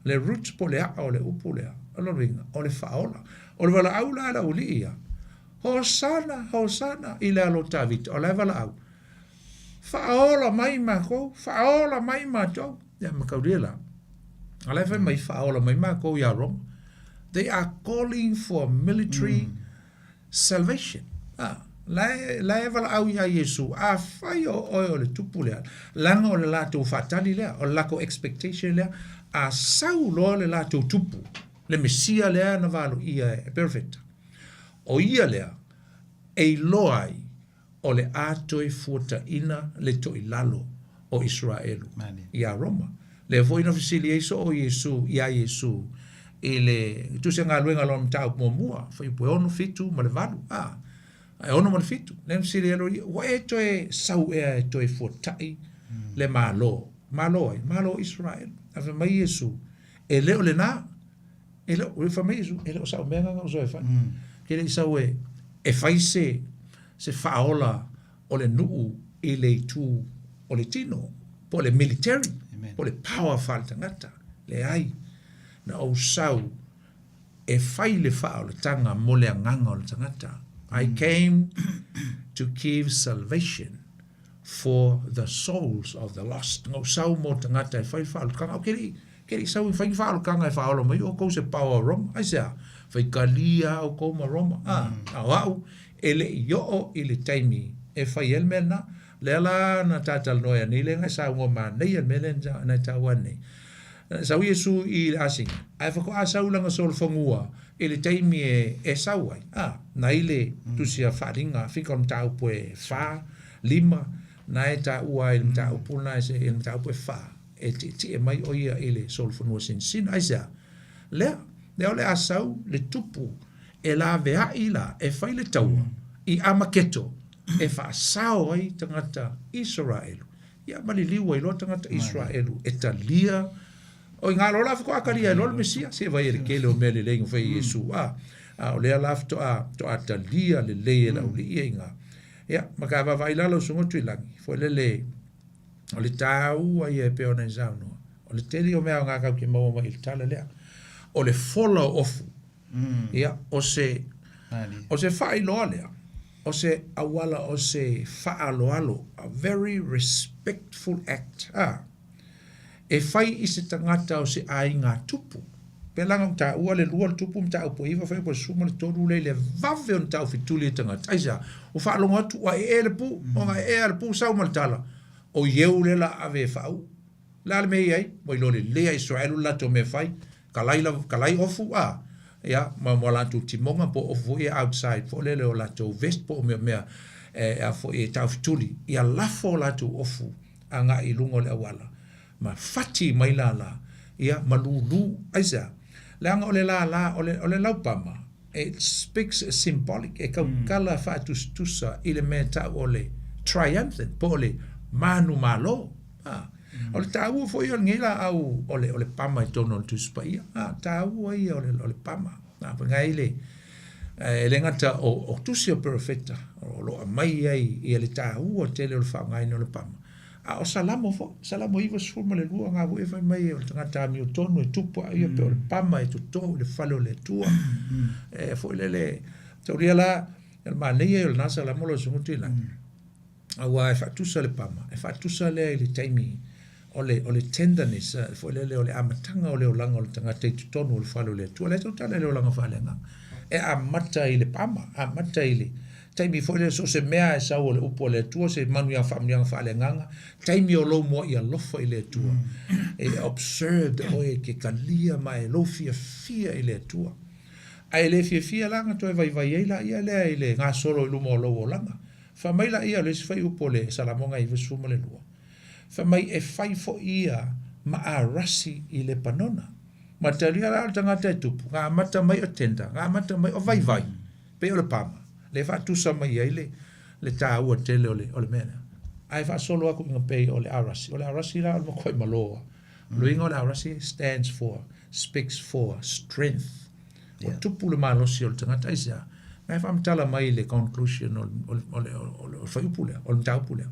le root po o le a'a o le upu lea, o lona uiga, o le faaola. O le valaau la a le aualii ia, Hosana, Hosana i le alo o Tavita, o la e valaau. Faaola mai makou, faaola mai matou. Ia mataulia la, a la e fai mai faaola mai makou iā Roma. They are calling for military salvation. A, la e, la e valaau iā Iesu, afai o oe o le Tupu lea, leaga o le latou faatali lea, o le lakou expectation lea, a sau loa le latou Tupu, le Mesia lea na valoia e Perofeta, o ia lea e iloa ai o le a toe fuataina le toilalo o Iseraelu iā Roma. Lea foi na fesili ai soo Iesu iā Iesu i le tusi galuega lona mataupu muamua, fuaiupu e 6, 7 ma le 8, a, e 6 ma le 7, lea na fesili ai loa, ua e toe sau ea e toe fuata'i le Malo? Malo ai? Malo o Iseraelu. Ae fai mai Iesu, e le o lenā. E le o, fai mai Iesu, e le o sa'u mea lena na ou sau e fai. Ke le i sau e, e fai se, se faaola o le nuu i le itu o le tino, po o le military, po o le power faaletagata. Leai, na ou sau e fai le faaolataga mo le agaga o le tagata. I came to give salvation for the souls of the lost. Na ou sau mo tagata e fai le faaolataga. Ou ke le i, ke le i sau e fai ni faaolataga e faaola mai oukou se power o Roma. Aisea? Faikalia oukou ma Roma. A, a o a'u, e le i oo i le taimi e fai ai le mea lena. Lea la na tatalanoa ai nei lea na e saunoa manaia le mea lea na e taua nei. Sau Iesu i le asiga, ae faatoa sau lana solofanua i le taimi e, e sau ai. A, na i le tusi a Faaaliga, fika o le mataupu e fa, lima, na e taua ai le mataupu lena e se, i le mataupu e fa, e tietie mai o ia i le solofanua sinasina. Aisea? Lea, lea o le a sau le tupu e laveai la, e fai le taua i Amaketo e faasao ai tagata Isaraelu. Ia ma liliu ai loa tagata Isaraelu e talia o i ngā loa la faatoa talia ai loa le Mesia, se vai e le tele o mea lelei na fai e Iesu, a, a o lea la faatoa, faatoa talia lelei e le aualii ia i ngā. Ia, ma ka vaavaai la lau susuga Tuilagi, foi lele, o le tāua ia e pei ona e saunoa, o le tele o mea aoga tatou te maua mai i le tala lea, o le fola o ofu, Ia, o se, o se faailoa lea, o se auala o se faaaloalo, a very respectful act, a, e fai i se tagata o se aiga tupu. Pēlā na ou taua le lua o le tupu mataupu e iva fai suma le tolu lea i le vave ona taufetuli e tagata. Aisea? Ua faalogo atu ua ee le pu, ona ee a le pu sau ma le tala, o ieu lea la ave e faauu. Le a le mea e i ai? Ua iloa lelei a Israelu le latou mea e fai, kalai lava, kalai ofu, a, ia, ma, ma latou timoga po o ofu foi ia outside foi lele o latou vest po o mea, mea e, a foi e taufetuli, ia lafo o latou ofu agai i luga o le auala, ma fati mai lala, ia, ma lūlū. Aisea? Leaga o le lala, o le, o le laupama, it speaks symbolic, e tautala faatusatusa i le mea e tau o le triumphant, po o le manumalo. A, o le taua foi o lenei laau o le, o le pama i totonu o le Tusi Paia. A, taua ia o le, o le pama. A, fai ai le, e le gata o, o tusi o perofeta o lo o aumai ai ia le taua tele o le faaaogaina o le pama. A o Salamo foi, Salamo 92 ngā foi e fai mai o le tagata amiotonu e tupu a ia pe o le pama e totō i le fale o le Atua. E foi lele, taulia la, o le manaia ia o lena Salamo lau Susuga Tuilagi. Aua e faatusa le pama, e faatusa lea i le taimi o le, o le tenderness foi lele o le amataga o le olaga o le tagata i totonu o le fale o le Atua. O lea e tautala i le olaga faaleagaga. E amata i le pama, amata i le taimi foi lele so o se mea e sau o le upu a le Atua, se manuiaga faamanuiaga faaleagaga, taimi o lou mua'i alofa i le Atua. E observed oe e ke talia ma e lou fiafia i le Atua. Ae le fiafia la na toe vaivai ai laia lea i le gasolo i luma o lou olaga. Fai mai laia o le isi fuaiupu o le Salamoga 92, fai mai e fai foi ia ma arasi i Lepanona. Ma talia la o le tagata e tupu, na amata mai o tender, na amata mai o vaivai, pei o le pama, lea e faatusa mai ai le, le taua tele o le, o le mea lea. Ae faasolo atu ina pei o le arasi. O le arasi la o le matuai malo lava. O le uiga o le arasi stands for, speaks for strength. Ua tupu le malosi o le tagata. Aisea? Na e faamatala mai le conclusion o le, o le, o le, o le fuaiupu lea, o le mataupu lea.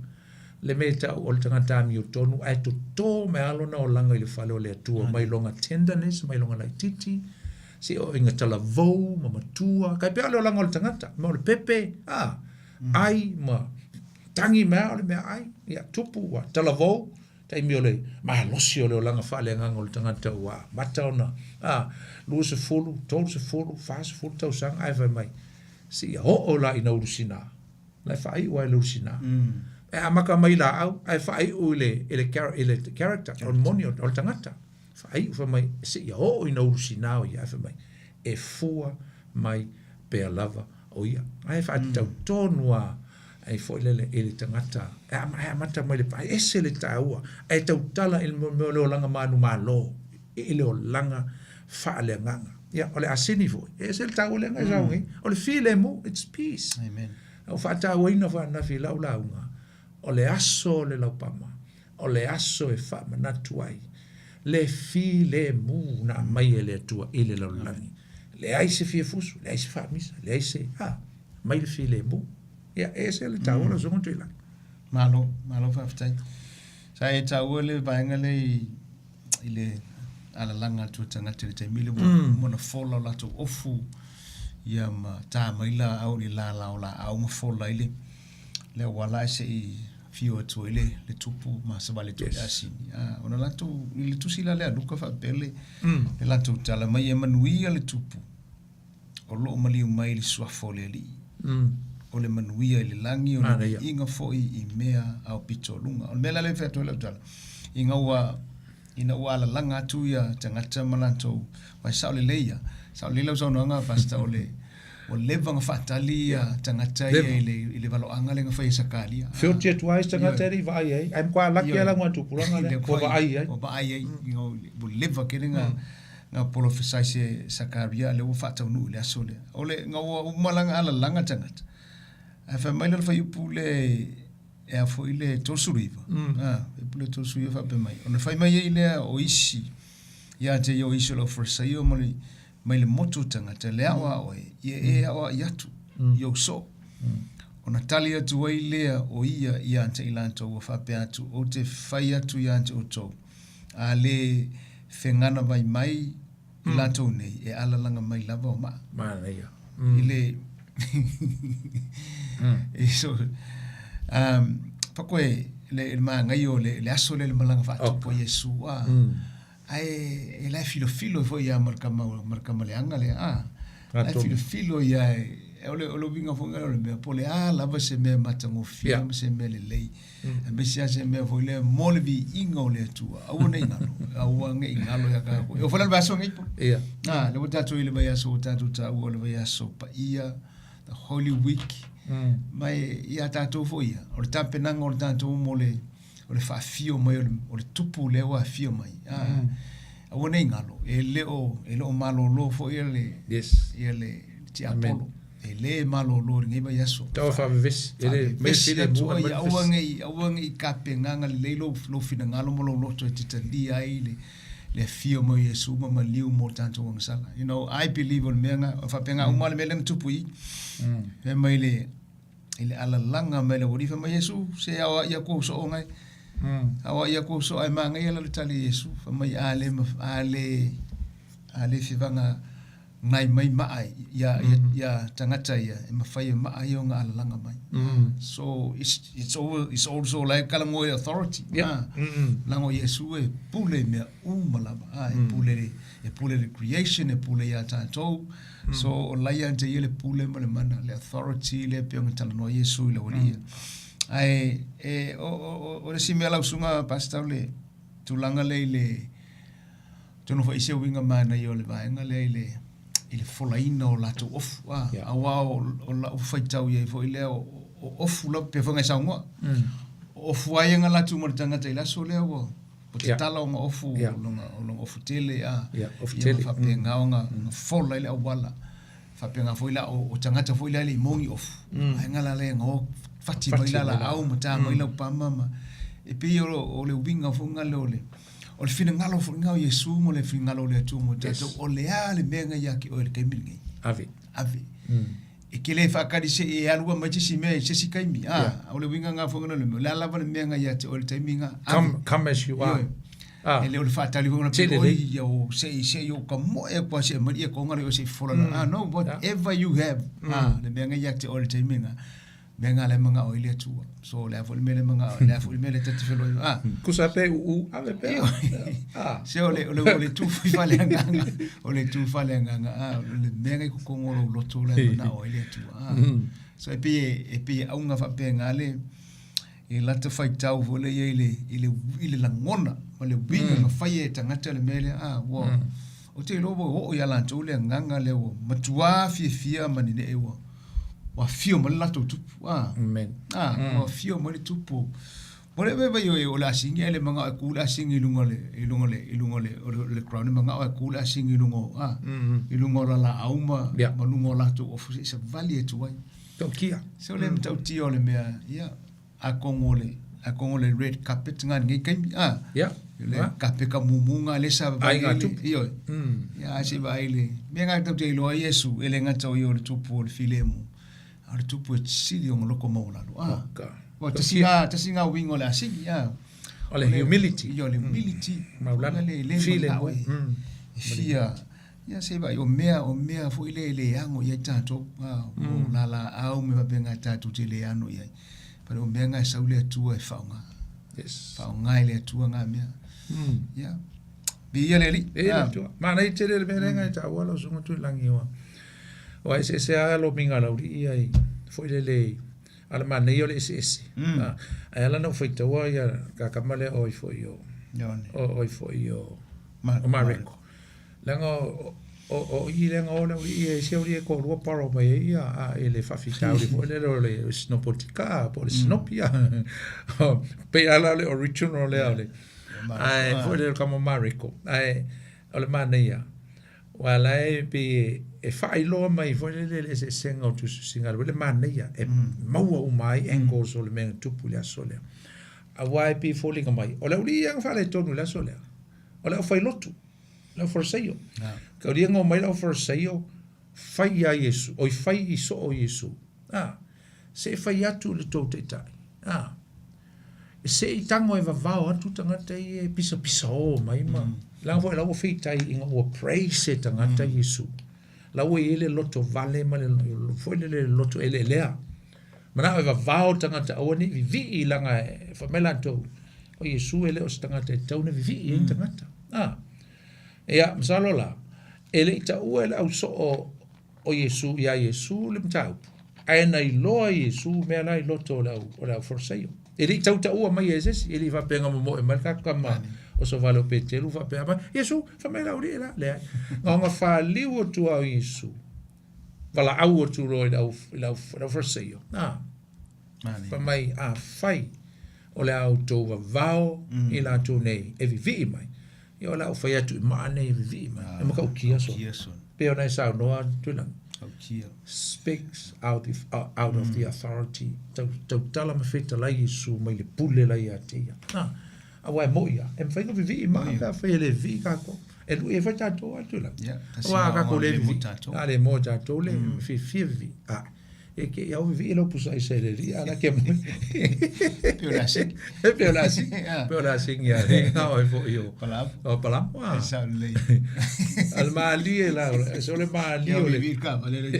Le mea e tau o le tagata amiotonu ae totō mai lava lona olaga i le fale o le Atua, mai lona tenderness, mai lona laitiiti, seia oo ina talavou ma matua. Tai pei o le olaga o le tagata, ma o le pepe, a, ai ma. Tagi mai lava o le meaai, ia, tupu ua talavou, taimi o le malosi o le olaga faaleagaga o le tagata ua amata ona, a, 20, 30, 40 tausaga ae fai mai, seia oo la ina ulusina, la e faaiu lava i le ulusina. E amata mai i laau ae faaiu i le, i le, i le character, o le moni o le tagata. Faaiu fai mai, seia oo ina ulusina o ia, ae fai mai, e fua mai pea lava o ia. Ae faatatau tonu lava ai foi lele i le tagata e amata mai le pae, ese le taua, ae tautala i le mea o le olaga manumalo, i le olaga faaleagaga. Ia, o le asini foi, e ese le taua lea na e sau nei. O le filemu, it's peace. Amen. Na ou faatauaina foi ananafi i lau lauga, o le aso o le laupama, o le aso e faamanatu ai le filemu na aumai e le Atua i le lalolagi. Leai se fia fusu, leai se faamisa, leai se, a, mai le filemu. Ia, e ese le taua lau Susuga Tuilagi. Malo, malo faafetai. Sa e taua le vaega lea i, i le alalaga atu o tagata i le taimi lea ua uma ona fola o latou ofu, ia ma ta mai laau i le lala o laau ma fola ai le, le auala ae se i afio atu ai le, le tupu ma savali atu ai le asini. Ah, ona latou, i le tusi la lea a Luka faapea le, le latou tala mai e manuia le tupu o lo o maliu mai i le suafa o le Alii. O le manuia i le lagi, o le viiga foi i mea aopito o luga. O le mea la lea e fai atu ai lau tala, ina ua, ina ua alalaga atu ia tagata ma latou, aua e sao lelei ia, sao lelei lau saunoaga Pastor, o le, ua leva ona faatali ia tagata ia i le, i le valoaga lea na fai e Sakaria. Feoti atu ai se tagata e le i vaai ai, ae matua laki lava lana tupulaga lea, ua vaai ai. Ua vaai ai, ua leva tele na, na polofesai se Sakaria lea ua faataunuu i le aso lea. O le, na ua uma la ona alalaga tagata, ae fai mai le fuaiupu le, e a foi le 39, a, fuaiupu le 39 faapea mai, ona fai mai ai lea o isi, ia te ia o isi o le au Farisaio ma le, mai le motu o tagata, le aoao e, ia e aoai atu, i ou soo. Ona tali atu ai lea o ia ia te i latou ua faapea atu, ou te fai atu ia te outou, a le fegana vai mai i latou nei, e alalaga mai lava o maa. Manaia. I le so, pakoe le, le manaia o le, le aso lea le malaga faatupu a Iesu, a, ae e la e filofilo foi ia ma le tama, ma le tama leaga lea, a, la e filofilo ia e, o le, o le uiga foi o le mea, po o le a lava se mea matagofie ma se mea lelei, aemaise lava se mea foi lea mo le viiga o le Atua, aua ne i galo, aua ne i galo ia kākou. E oo foi la i le vaiaso nei po. A, lea ua tatou i le vaiaso ua tatou taua o le vaiaso paia, the Holy Week, ma e ia tatou foi ia, o le tapenaga o le tatou mo le, o le faafio mai o le, o le tupu lea ua afio mai. A, aua ne i galo, e le o, e le o malolo foi ia le, ia le tiapolo. E le malolo i lenei vaiaso. Tau faavevesi. E le mai filemu ai, aua ne i, aua ne i tapenaga lelei lou, lou finagalo ma lou loto e te talia ai le, le afio mai o Iesu ma maliu mo tatou agasala. You know, I believe o le mea na, faapena uma le mea lea na tupu i i. Fai mai le, i le alalaga mai le aualii, fai mai Iesu, se aoai atu ou soo ngai. Aoai atu ou soo, ae manaia la le tali a Iesu. Fai mai, a le, a le, a le fevaga ngai mai maa ia, ia, ia tagata ia, e mafai e maa ia ona alalaga mai. So, it's, all, it's also like kala ngoe authority. Ah, Lago Iesu e pule i mea uma lava. Ah, e pule le, e pule le creation, e pule ia tatou. So, o laia ante ia le pule ma le mana, le authority le pe ona talanoa Iesu i le aualii ia. Ae, e, o, o, o, o le isi mea lau susuga Pastor, o le tulaga lea i le, Atonu foi se uiga manaia o le vaega lea i le i le folaina o latou ofu, a, aua o, o lau faitau i ai foi lea, o, o ofu lava, pei foi ona e saunoa, o ofu lava ia na alu atu ma le tagata i le aso lea ua, ua tatala ona ofu, lona, lona ofu tele, a, Ofu tele. ma faapena ona, ona fola ai le auala. Faapena foi la, o, o tagata foi la e le i maua ni ofu, ae na la lea na o fati mai la laau ma ta mai laupama ma, e pei o, o le uiga foi lena o le, O le finagalo foi lena o Iesu ma le finagalo o le Atua mo tatou, o le a le mea na ia te oe i le taimi lenei? Ave. Ave. E te le faatali se i e alu mai se isi mea i se isi taimi. A, o le uiga lena foi lena o le mea. O le a lava le mea na ia te oe i le taimi lena, ave. Come, come as you are. Ioe. E le o le faatali foi lena pe oi, ia o se i se i o ka moe aku a se mai ia konga le o se i fola la. Ah, no, whatever you have. Ah, le mea na ia te oe i le taimi lena. Mea na le manao i le Atua. So le a foi le mea le manao, le a foi le mea le ta te feiloai ai. Tusa pe uu, ave pea. Se o le o le o le tu foi faaleagaga, o le tu faaleagaga, a, o le mea na i totonu o lou loto la e manao ai le Atua. A. So e pei e pei e auga faapena le e lata faitau foi lea i le i le i le lagona ma le uiga na faia e tagata le mea lea, a, ua ou te iloa ua oo ia latou le agaga lea ua matuā fiafia ma nenee ua ua afio mai le latou tupu. A, Amen. a, ua afio mai le tupu. Mo le vaivai o e o le asigi ae le manao e ku le asigi i luga o le i luga o le i luga o le o le, le ground e manao e ku le asigi i luga o a i luga o la laau ma Yeah. ma luga o latou ofu se savali atu ai. Tautia. Se o le matautia o le mea ia atonu o le atonu o le red carpet na lenei taimi a. Yeah. Le kapeka mumu na le sa vaai le ioe. Ia ae se i vaai le mea na tatou te iloa ai Iesu e le gata o ia o le tupu o le filemu a o le tupu e sili ona loko maualalo. A. Ua tasi na tasi na uiga o le asigi a. O le humility. Ia o le humility. Maulana. Le le Filemu. E fia ia se i vaai o mea o mea foi le le ano i ai tatou a o lalaau ma mea faapena tatou te le ano i ai. But o mea na e sau le Atua e faaaoga. Yes. Faaaoga e le Atua na mea. Ia. Viia le Alii. E le Atua. Manaia tele le mea lea na e taua lau Susuga Tuilagi ua ua eseese lava lomiga laulii ia i foi lele a le manaia o le eseese. Ae ala ona ou faitaua ia ta tama lea o ai foi o o ai foi o o Mareko. Leaga o o i lea na o le aualii e isi aualii e toalua borrow mai ai ia a i le faafitauli foi lele o le sinopotika po o le sinopi a. Pei lava la o le original lea o le ae foi lele o le tama Mareko ae o le manaia aua la e pei e faailoa mai foi lele le eseesega o tusitusiga le manaia e maua uma ai angles o le mea na tupu i le aso lea. Aua e pei e foliga mai o le aualii ia na faaletonu i le aso lea o le aufailotu le aufarisaio. Kaulia na omai le aufarisaio fai ia Iesu, oi fai i soo Iesu. A, se i fai atu i le tou taitai. A, se i tago e vavao atu tagata ia e pisapisao mai ma, leaga foi la ua feitai ina ua praise e tagata Iesu. La ua i ai le loto vale ma le foi lele le loto eleelea. Manao e vavao tagata aua ne i vivii leaga e fai mai latou, o Iesu e le o se tagata e tatau ona vivii ai ni tagata. A, ia, masalo la, e le i taua e le au soo o Iesu iā Iesu le mataupu, ae na iloa e Iesu mea la i loto o le au, o le au Farisaio. E le i tau taua mai e se isi, e le i faapea na momoe mai le tatou tama o Sovale o Petelu faapea mai, Iesu, fai mai le aualii la. Leai. Na ona faliu atu lava o Iesu, valaau atu loa i le au, i le au, i le au Farisaio. A, fai mai, afai o le a outou vavao i latou nei e vivii mai, ia o le a ou fai atu i maa nei e vivii mai, e matautia sona. Pei ona e saunoa Tuilagi. Speaks out, if, out of the authority. Tau, tautala ma fetalai Iesu mai le pule la ia te ia. Na, aua e moi ia, e mawhai ona vivii maa pe afai e le vivii kākou. E lui e fai tātou a Tuilagi. Aua a kākou le vivii. A le moa tātou le fiafia vivii. A, e ke iau vivii lau pusa aisa i le alii a la ke moe. Pei o le asigi. Pei o le asigi. Pei o le asigi ia le ngā oi foi o. Palapu. O palapu. E sao lelei. A le malie la, se o le malie o le. Ia vivii ka vale le.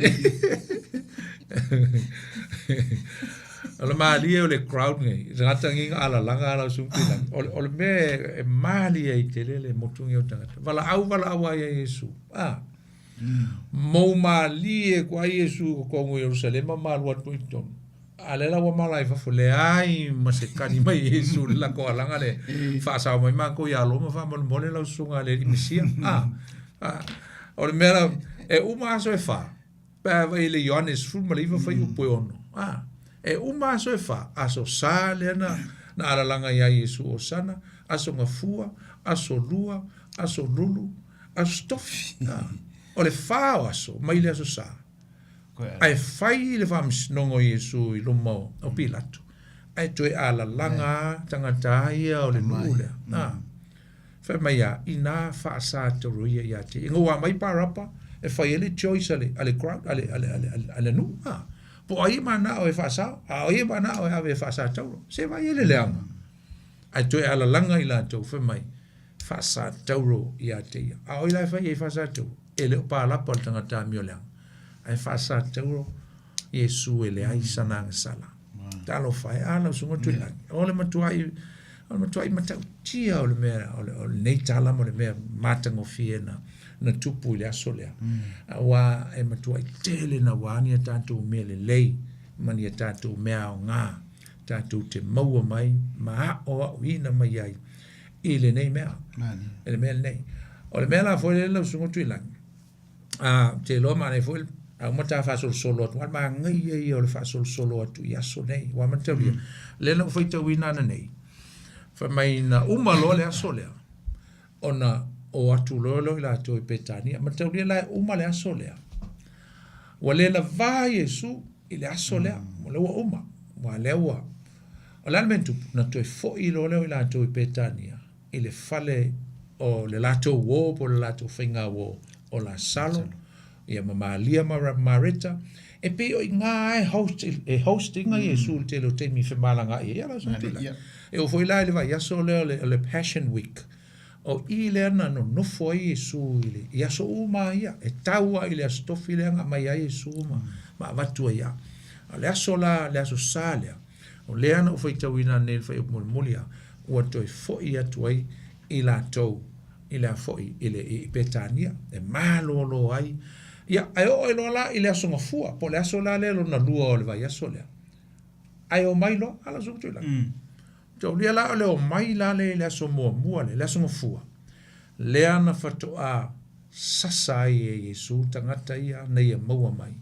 O le malie o le crowd nei. Tagata ngi nga alalaga ala o sumpilagi. O le, o le mea e malie ai tele le motu ngi o tagata. Valaau valaau ai ia Iesu. Ah. Mou malie ku ai Iesu i totonu o Ierusalema ma alu atu ai i totonu. A lea la ua mala i fafo, leai ma se kali mai Iesu i le latou alaga le faasao mai matou ia Roma faamolemole lau susuga le alii Mesia. A, a, o le mea la, e uma aso e fa, pe a vaai i le Ioane 19 fuaiupu e 6. A, e uma aso e fa, aso Sa lea na, na alalaga ia Iesu Osana, aso Gafua, aso Lua, aso Lulu, Aso Tofi, o le fa o aso mai le Aso Sa, ae fai le faamasinoga o Iesu i luma o Pilato, ae toe alalaga lava tagata a ia o le nuu lea. A, fai mai a, inā faasatauroia ia te ia. Ina ua aumai Parapa e fai ai le choice a le, a le crowd, a le, a le, a le, a le nuu, a. Po o ai e manao e faasao, a o ai e manao e ave e faasatauro. Se vaai ai le leaga. Ae toe alalaga i latou, fai mai, faasatauro ia te ia. A o ai la e fai ai faasatauro? E le o palapa le tagata amio leaga, ae faasatauro Iesu e leai sana agasala. Talofa e, a lau susuga Tuilagi, o le matuai, o le matuai matautia o le mea, o le, o lenei tala ma le mea matagofie na, na tupu i le aso lea. Auā e matuai tele naua ni a tatou mea lelei ma ni a tatou mea aoga tatou te maua mai ma aoaoina mai ai i lenei mea, i le mea lenei. O le mea la foi lea lau susuga Tuilagi, a, ou te iloa manaia foi a uma ta faasolosolo atu, a o le manaia ia o le faasolosolo atu i aso nei. Ua mataulia, lea na ou faitauina ananei, fai mai na uma loa le aso lea, ona o atu loa lea o i latou i Petania. Mataulia la e uma le aso lea. Ua le lavā Iesu i le aso lea, o lea ua uma, aua lea ua... O le a le mea na tupu? Na toe foi loa lea o i latou i Petania, i le fale o le latou uō po o le latou faigauō o Lasalo, ia ma Malia ma Mareta, e pei o i ina lava e host, e host ina Iesu i le tele o taimi e femalagaai ai. Ia la soifua. E oo foi la i le vaiaso lea o le, o le Passion Week, o i lea na nonofo ai Iesu i le, i aso uma lava ia, e tau lava i le Aso Tofi lea na aumai ai Iesu ma, ma avatu ai lava. A o le aso la, le Aso Sa lea, o lea na ou faitauina nei i le fuaiupu mulimuli lava, ua toe foi atu ai i latou i le a foi i le i Petania e malolo ai. Ia, ae oo ai loa la i le Aso Gafua, po o le aso la lea lona lua o le vaiaso lea, ae omai loa, a lau Susuga Tuilagi. Taulia la o le omai la lea i le aso muamua lea, le Aso Gafua, lea na faatoa sasa ai e Iesu tagata ia na ia maua mai.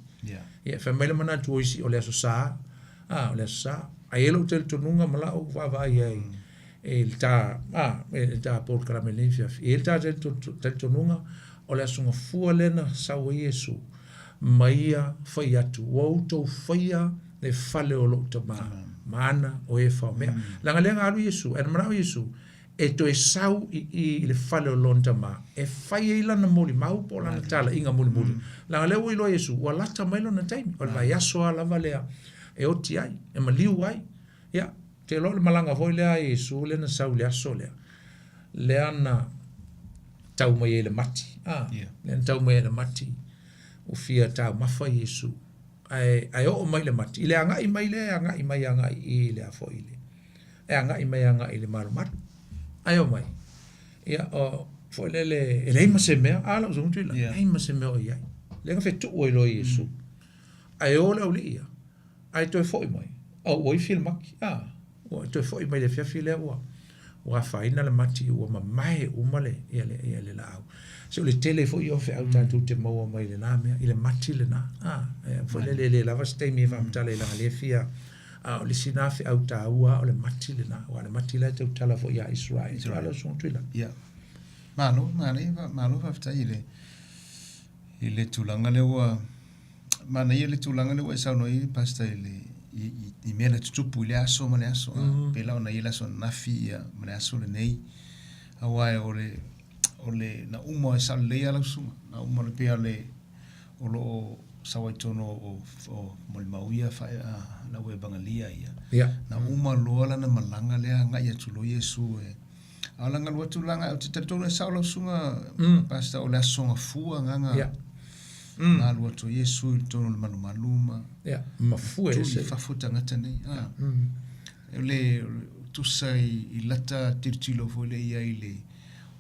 Ia, fai mai le manatu o isi, o le Aso Sa, a, o le Aso Sa. Ae i ai lou talitonuga ma lau vaavaai ai i le ta, a, i le ta polokalame i lenei afiafi, e i ai le ta talitonuga o le Aso Gafua lea na sau ai Iesu ma ia fai atu, ua outou faia le fale o lou Tama, ma ana o e faomea. Leaga lea na alu Iesu, ae na manao Iesu e toe sau i i i le fale o lona Tama e fai ai lana molimau po o lana talaiga mulimuli. Leaga lea ua iloa Iesu ua lata mai lona taimi, o le vaiaso lava lava lea e oti ai, e maliu ai. Ia, ou te iloa o le malaga foi lea a Iesu lea na sau i le aso lea, lea na tau mai ai le mati, a, lea na tau mai ai le mati, ua fia taumafa Iesu, ae, ae oo mai le mati, i le agai mai lea e agai mai agai i le a foi le, e agai mai agai i le malumalu. Ae omai, ia, o, foi lele, e leai ma se mea, a lau usoga Tuilagi, leai ma se mea o i ai. Lea na fetuu ai loa Iesu. Ae o le aualii ia, Ae toe foi mai, a ua ifi le mati, a, ua toe foi mai le afiafi lea ua, ua afaina le mati, ua mamae uma le, ia le, ia le laau. Se o le tele foi ia o feau tatou te maua mai i lena mea, i le mati lena, a, e foi lele e le lava se taimi e faamatala ai leaga o lea e fia, a o le isi na feau taua o le mati lena, aua o le mati la e tautala foi ia Israel. Israel. Alo Susuga Tuilagi. Ia. Malo, manaia, malo faafetai i le, i le tulaga lea ua Manaia le tulaga lea ua e saunoa i ai Pastor i le i, i mea na tutupu i le aso ma le aso. Mm -hmm. Pei la ona i ai le aso ananafi ia ma le aso lenei. Aua o le o le na uma e sao lelei lava lau susuga. Na uma le pei o le o lo o sau ai totonu o, o molimau ia fa, a, lau evagalia ia. Yeah. Na uma loa lana malaga lea agai atu loa Iesu e A o lana alu atu la, ou te talitonu e sao lau susuga Pastor, o le Aso Gafua agaga yeah. Na alu atu ai Iesu i totonu o le malumalu ma yeah. mafue ese i fafo tagata nei. Ah. O le tusa i, i lata tilotilo foi le ia i le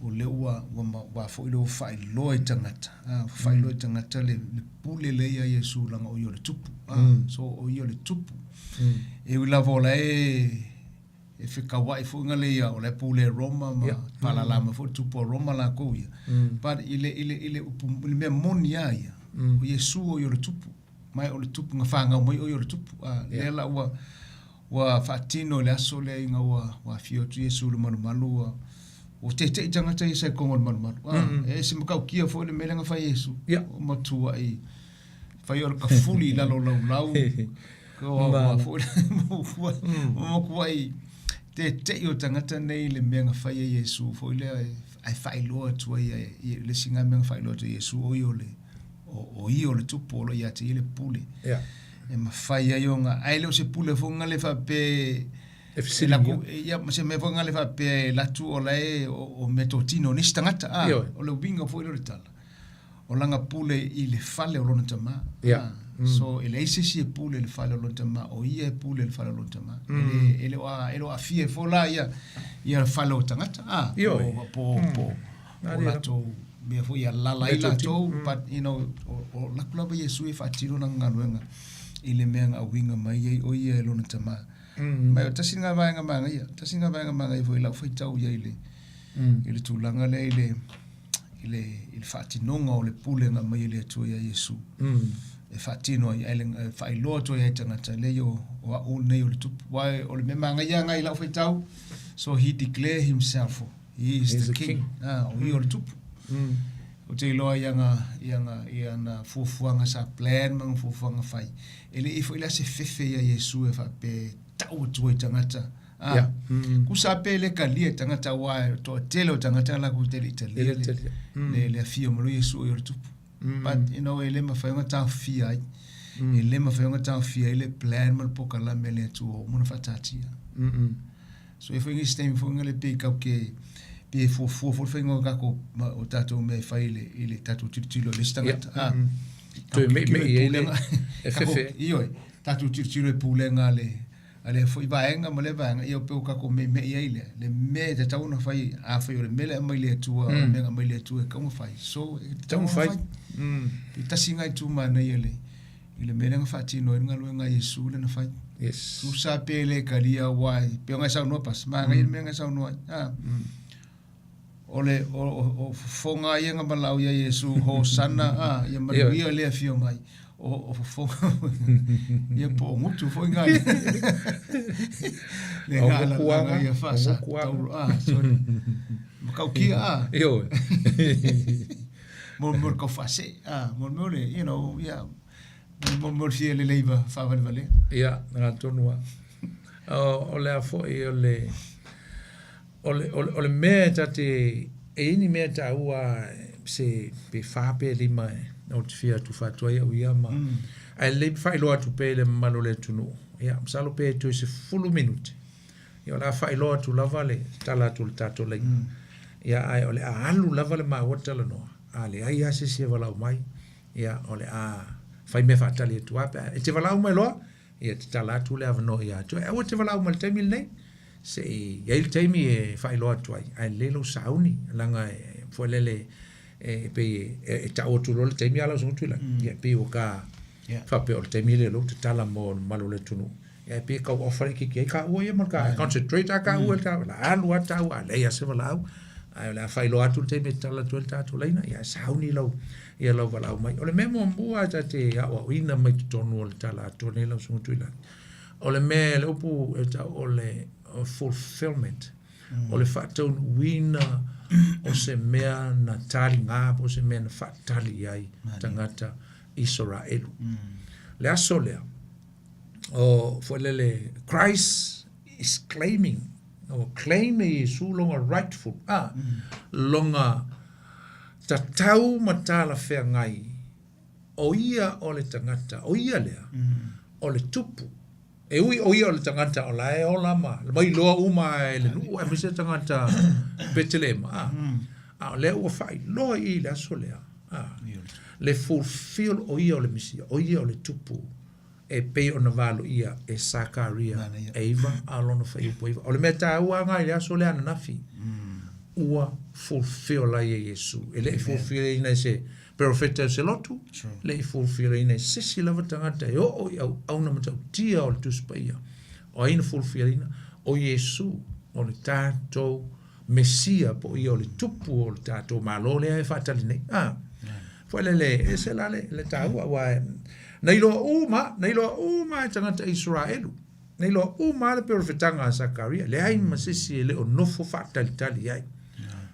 o le ua ua ua foi le ua faailoa i tagata. Ah, faailoa i tagata le, le pule le ia Iesu langa o ia o le tupu. Ah, so o ia o le tupu. E ui lava o la e e fekauaʻi foi nga le ia o la e pule e Roma ma yeah. palala mai foi le tupu a Roma lakou ia but i le i le i le upu i le mea moni a ia o Iesu o ia o le tupu mai o le tupu nga whangau mai o ia o le tupu a yeah. lea la ua ua faatino i le aso lea ina ua ua afio atu Iesu i le malumalu ua ua teteʻi tagata ia sa i koga o le malumalu a e ese matautia foi le mea lea na fai e Iesu yeah. o matuaʻi Fai o le kafuli i lalo o laulau. Ua foi ua matuai teteʻi o tagata nei i le mea na fai e Iesu foi lea ae faailoa atu ai e le isi na mea na faailoa atu e Iesu o ia o le o ia o le tupu o lo o ia te ia le pule. Yeah. E mafai ai ona ae le o se pule foi na le faapea E fesiligia. Ia, ma se mea foi na le faapea e alu atu o la e o meatotino o nisi tagata. Ah, o le uiga foi lea o le tala. O lana pule i le fale o lona tama. Yeah. So e leai se isi e pule i le fale o lona tamā, o ia e pule i le fale o lona tamā. E le, e le o a, e le o aafia ai foi la ia, ia le fale o tagata, a, po, Ioe. po, po, po latou mea foi e alaala ai latou, but, you know, o, o laku lava Iesu e faatino lana galuega i le mea na auiga mai ai o ia e lona tamā. Ma o tasi lena vaega manaia, tasi lena vaega manaia foi i lau faitau i ai i le, i le tulaga lea i le, i le, i le faatinoga o le pule na aumai e le Atua iā Iesu. E faatino ai, ae e faailoa atu ai i tagata, leai o, o au lenei o le tupu. Aua o le mea manaia lena i lau faitau, so he declare himself, he is the king. king. Ah, o ia o le tupu. Ou te iloa i ana, i ana, i ana fuafuaga sa plan ma ana fuafuaga fai. E le i foi la se fefe iā Iesu e faapea e tau atu ai i tagata. Ah, Yeah. Kusa pe le talia e tagata aua e toatele o tagata latou te le i talia E le talia. le, le afio mai o Iesu o ia o le tupu. But, you know, e le mafai ona taofia ai. E le mafai ona taofia ai le plan ma le pokalame a le Atua ua uma ona faataatia. So e foi nisi taimi foi na le pei kau ke pe e fuafua foi le faiga o tatou o tatou mea e fai i le i le tatou tilotilo i le isi tagata. Ah. Toe meimei ai le e fefe. Ioe, tatou tilotilo i pulega a le a lea foi vaega ma lea vaega, ia pei ua tatou meimei ai lea, le mea e tatau ona fai, afai o le mea lea e aumai le Atua, o le mea na aumai le Atua e tatau ona fai, so e tatau ona fai. E tasi lena itu manaia i le i le mea lea na faatino ai le galuega a Iesu lea na fai. Yes. Tusa pe le talia aua e pei ona e saunoa Pastor, manaia le mea na e saunoa ai. Ah. O le o, o, o fofoga ia na valaau ia Iesu, Hosana, ah, ia manuia le afio mai. O, o fofoga ia po o gutu foi nga. Le O nga la gutuaga, ia o faasa. gutuaga. Tauro, ah, sorry. Makaukia, ah. Ioe. Mo mo le kau faasee, ah, mo mo le, you know, ia, mo mo le fia lelei ma faavalevalea. Ia, na tonu lava. O, o le a foi o le, o le, o le, o le mea e ta te, e i ai ni mea taua se pe fa pe lima e ou te fia tufa atu ai au ia ma, ae lelei pe faailoa atu pea i le mamalu o le atunuu. Ia, masalo pe toe 10 minute. Ia, o le a faailoa atu lava le tala atu o le tatou laina. Ia, ae o le a alu lava le maua talanoa, a leai lava se isi e valaau mai, ia, o le a fai mea faatali atu lava pe a e te valaau mai loa, ia tatala atu le avanoa ia te oe. Aua e te valaau mai i le taimi lenei, se i i ai le taimi e faailoa atu ai, ae lelei lou sauni, leaga e foi lele e pei e, e tau atu loa le taimi a lau susuga Tuilagi, ia e pei ua ka faapea o le taimi lea o lea ua tatala mo le mamalu o le atunuu. Ia e pei e tau ofa laitiiti ai taua ia ma le ka concentrate lava taua i le ta, la alu lava taua a leai lava se valaau. Ae o le a faailoa atu le taimi e tatala atu ai le tatou laina, ia sauni lau, ia lau valaau mai. O le mea muamua ta te aoaoina mai totonu o le tala atoa nei lau Susuga Tuilagi, o le mea, le upu e tau o le fulfillment, o le faataunuuina o se mea na taliga po o se mea na faatali i ai tagata Isaraelu. Le aso lea, o foi lele Christ is claiming o claim e Iesu longa rightful a longa tatau ma talafeagai o ia o le tagata o ia lea o le tupu e ui o ia o le tagata o la e ola ma mai loa uma e le nuu aemaise tagata Petelema a a o lea ua faailoa i le aso lea a le fulfill o ia o le Mesia o ia o le tupu e pei ona valoia e Sakaria e 9 a lona fuaiupu 9. O le mea taua lena i le aso lea ananafi, ua fulfill ai e Iesu. E le i fulfill ina e se perofeta o se lotu, le i fulfill ina e se isi lava tagata e oo i auauna matautia o le Tusi Paia. O ai na fulfill ina? O Iesu, o le tatou Mesia po o ia o le tupu o le tatou Malo lea e faatali nei. A, foi lele, e ese la le, le taua, aua e, na iloa uma, na iloa uma e tagata Isaraelu, na iloa uma le perofetaga a Sakaria, leai ma se isi e le o nofo faatalitali ai.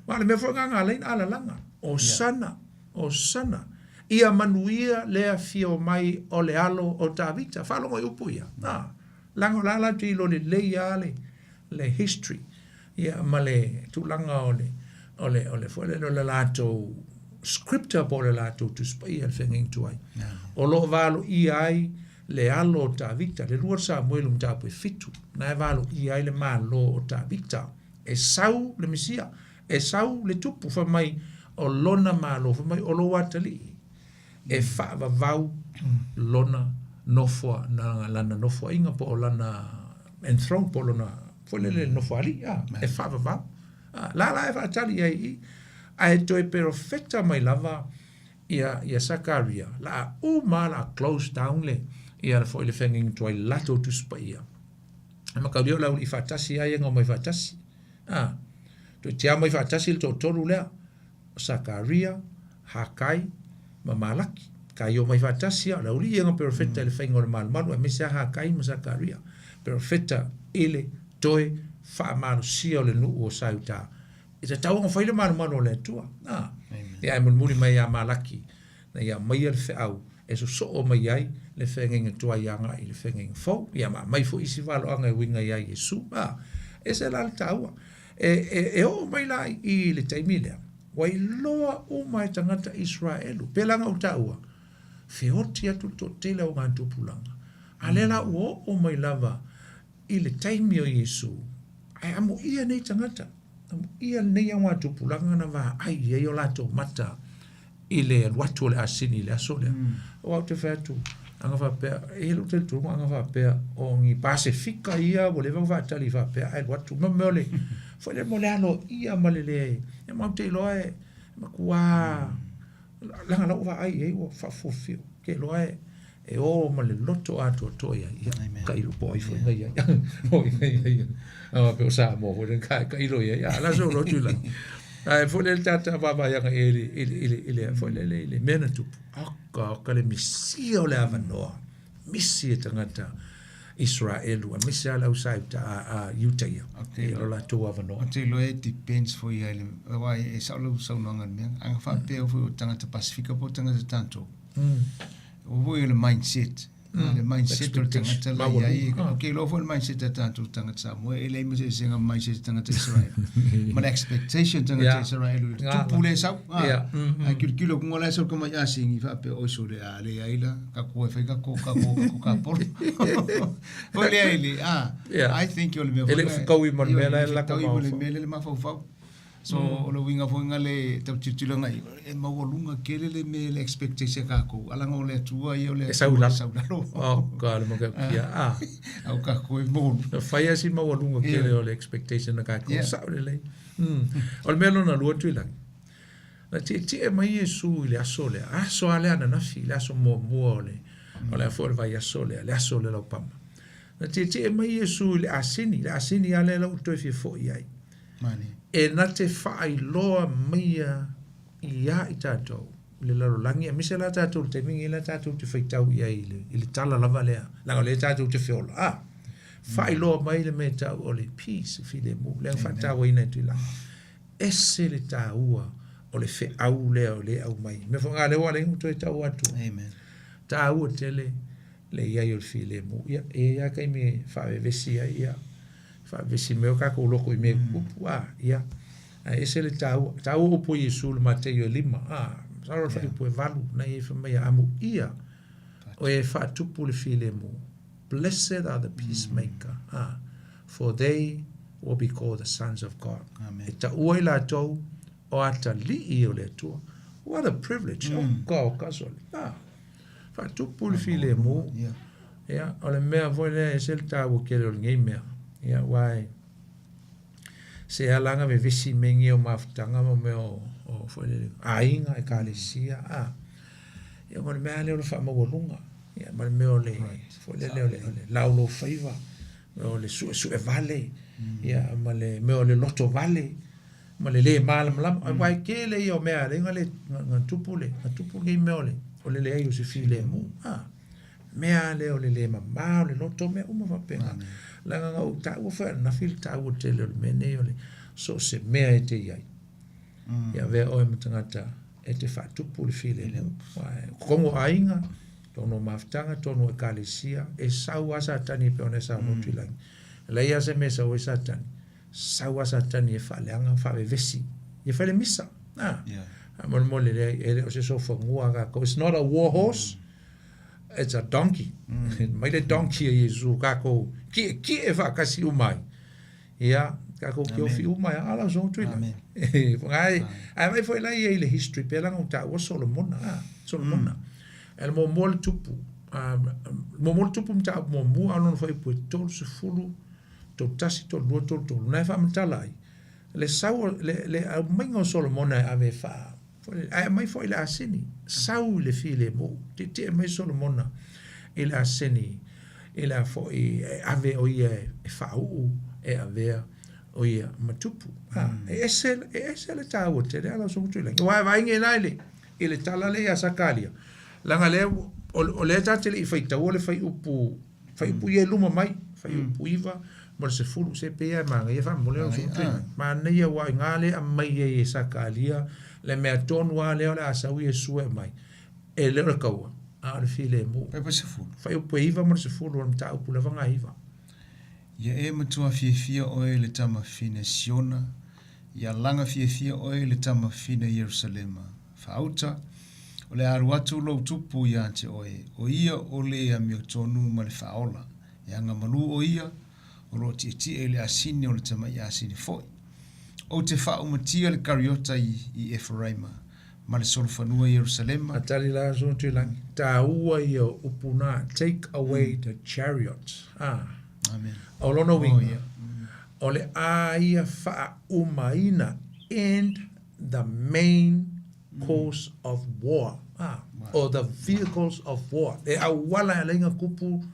Ma o le mea foi lena na ala ai ona alalaga, Hosana, Hosana, ia manuia le afio mai o le alo o Tavita. Faalogo i upu ia. A, leaga o la latou te iloa lelei lava le, le history ia ma le tulaga o le o le o le foi lele o le latou scripture po o le latou Tusi Paia le feagaiga tuai. O lo o valoia ai le alo o Tavita, le 2 Samuelu mataupu e 7, na e valoia ai le Malo o Tavita. E sau le Mesia, e sau le tupu, fai mai o lona Malo, fai mai o lou atalii e faavavau lona nofoa, na lana nofoaiga po o lana enthrone po o lona foi lele nofoalii, a, e faavavau. A, la la e faatali i ai i i, ae toe perofeta mai lava ia, ia Sakaria, la a uma lava la a close down le, ia le foi le feagaiga tuai i le latou Tusi Paia. E mataulia o le aualii faatasi lava ia na omai faatasi. A, toe tiao mai faatasi le toatolu lea, o Sakaria, Hakai ma Malaki. Kai omai faatasi lava, o le aualii ia na perofeta i le faiga o le malumalu, aemaise lava Hakai ma Sakaria, perofeta i le toe faamalosia o le nuu o Saiuta. E tatau ona fai le malumalu o le Atua. A, ia ae mulimuli mai ia Malaki, na ia aumaia le feau e sosoo mai ai le feagaiga tuai agai i le feagaiga fou, ia ma aumai foi isi valoaga e uiga ia Iesu. A, ese la le taua. E, e, e oo mai la i i le taimi lea, ua iloa uma e tagata Iseraelu, pēlā na ou taua, feoti atu le toatele o ngā tupulaga. A lea la ua oo mai lava i le taimi o Iesu, ae amuia nei tagata, amuia lenei augatupulaga na vaai i ai o latou mata i le alu atu o le asini i le aso lea. Aua ou te fai atu, ana faapea, e i ai lou talitonuga ana faapea, o ni Pasefika ia ua leva ona faatali faapea ae alu atu. Mo mea o le, foi lea mo le aloaia ma le le, e matou te iloa e matua leaga la ua vaai i ai ua faafuafio, ou te iloa e e o ma le loto atoatoa i ai. Ia, tailo po o ai foi na i ai. O ai na i ai. A pe o Samoa foi lena e tailo i ai. A la so lotu la. Ae foi le tata vaavaai aga i le i le i le i le foi le le mea na tupu. Aka aka le misia o le avanoa. Misi e tagata Israelu aemaise lava le au Saiuta a a Iuta ia. Okay. I lo latou avanoa. Ou te iloa e depends foi ia i le aua e sao lau saunoaga i le mea. Ana faapea foi o tagata Pasifika po o tagata tatou. Ua foi o le mindset. Le mindset o le tagata la i ai. Ou te iloa foi le mindset a tatou tagata Samoa, e leai ma se eseesega ma mindset a tagata Israel. Ma le expectation tagata Israel, i le tupu lea e sau. Ae kilokilo atu la e sau le tamai asini faapea, oi sole a leai la, tatou e fai tatou tatou tatou kapolo. Foi lea i le, I think o le mea foi lea. E le o fetaui ma le mea la e lako mafaufau. E le o fetaui ma le mea lea le mafaufau. So o le uiga foi lena le tau tilotilo agai, e maualuga tele le mea le expectation a tatou, a leaga o le Atua ia o le Atua e sau i lalo. Oh God, ma ka kia. Ah. A o tatou e maualuga. E fai lava si maualuga tele o le expectation a tatou. Sao lelei. O le mea lona lua Tuilagi, na tietie mai Iesu i le aso lea, aso lava lea ananafi, le aso muamua o le, o le a foi o le vaiaso lea, le aso o le laupama. Na tietie mai Iesu i le asini, le asini lava lea la ua toe fia foi ai. E na te faailoa maia iā i tatou i le lalolagi, aemaise la tatou i le taimi lenei la tatou te faitau i ai i le tala lava lea, leaga o lea tatou te feola, a, faailoa mai le mea e tau o le peace, le filemu, lea na faatauaina e Tuilagi. Ese le taua o le feau lea o lea e aumai. Mea foi lena lea ua ala ai ona toe tau atu. Amen. Taua tele le i ai o le filemu. Ia, e i ai lava taimi e faavevesi ai, ia, faavevesi mai o tatou loto i mea e tutupu, a, ia, ae ese le taua. Taua upu a Iesu i le Mateio e lima, a, masalo o le fuaiupu e valu, na ia fai mai, amuia o e faatupu le filemu, blessed are the peacemaker, a, for they will be called the sons of God. Amen. E taua i latou o atalii o le Atua. What a privilege. Oh, God, ka sole. Ah. Faatupu le filemu. Ia, o le mea foi lea e ese le taua tele o lenei mea. Ia, aua e, se ala ona vevesi i mea nei o mafutaga ma mea o, o foi lele, aiga, ekalesia, a. Ia, ma le mea lava lea o le faamaualuga. Ia, ma le mea o le, foi lele o le, o le laulaufaiva, o le suesue vale, ia, ma le mea o le loto vale. ma le lē malamalama. Aua e tele ia o mea alai na le na tupu le na tupu lenei mea o le o le leai o se filemu. A mea lea o le lē mamā o le loto mea uma faapena. Leaga na ou taua foi ananafi le taua tele o le mea nei o le so o se mea e te i ai. Ia avea oe ma tagata e te faatupu le filemu. O totonu o aiga, totonu o mafutaga, totonu o ekalesia, e sau lava Satani e pei ona e saunoa Tuilagi. E leai lava se mea e sau ai Satani. Sau a Satani e faaleaga, faavevesi. Ia fai le misa. A. Yeah. Faamolemole leai, e le o se sofanua a tatou. It's not a war horse. It's a donkey. Mai le donkey a Iesu, tatou kiekie faatasi uma ai. Ia, tatou kiofi uma ai, a lau soga tuila. Amen. Ae, ae vaai foi la ia i le history, pei la ona ou taua Solomona, a, Solomona. E le muamua le tupu, muamua le tupu mataupu muamua a o lona fuaiupu e 30, 31, 32, 33, na e faamatala ai le sau le, le aumaiga o Solomona e ave e faa, ae aumai foi le asini, sau i le filemu, tietie mai Solomona i le asini, i le a foi e ave o ia e faauu e avea o ia ma tupu. A, e ese, e ese le taua tele a lau Susuga Tuilagi. Aua e vaai nei la i le, i le tala lea ia Sakaria, leaga lea, o lea ta te le i faitaua le fuaiupu, fuaiupu ia e luma mai, fuaiupu 9 ma le 10, se pei lava e manaia faamolemole lau Susuga Tuilagi. Manaia aua o i ina lea e aumai ai e Sakaria le mea tonu lava lea o le a sau Iesu e aumai. E le o le kaua, a o le filemu. Fuaiupu 10. Fuaiupu e 9 ma le 10 o le mataupu lava na 9. Ia e matua fiafia oe le tamafine Siona, ia laga fiafia oe le tamafine Ierusalema. Faauta, o le a alu atu lou tupu ia te oe, o ia o le amiotonu ma le faaola, e agamalu o ia, o lo o tietie i le asini o le tamai asini foi. Ou te faaumatia le kariota i, i Eferaima, ma le solofanua i Ierusalema. A tali la Susuga Tuilagi, taua ia o upu na, take away the chariot. A. Amen. O lona uiga, o le a ia faaumaina, end the main course of war, a, or the vehicles of war. E auala e ala ai ona kupu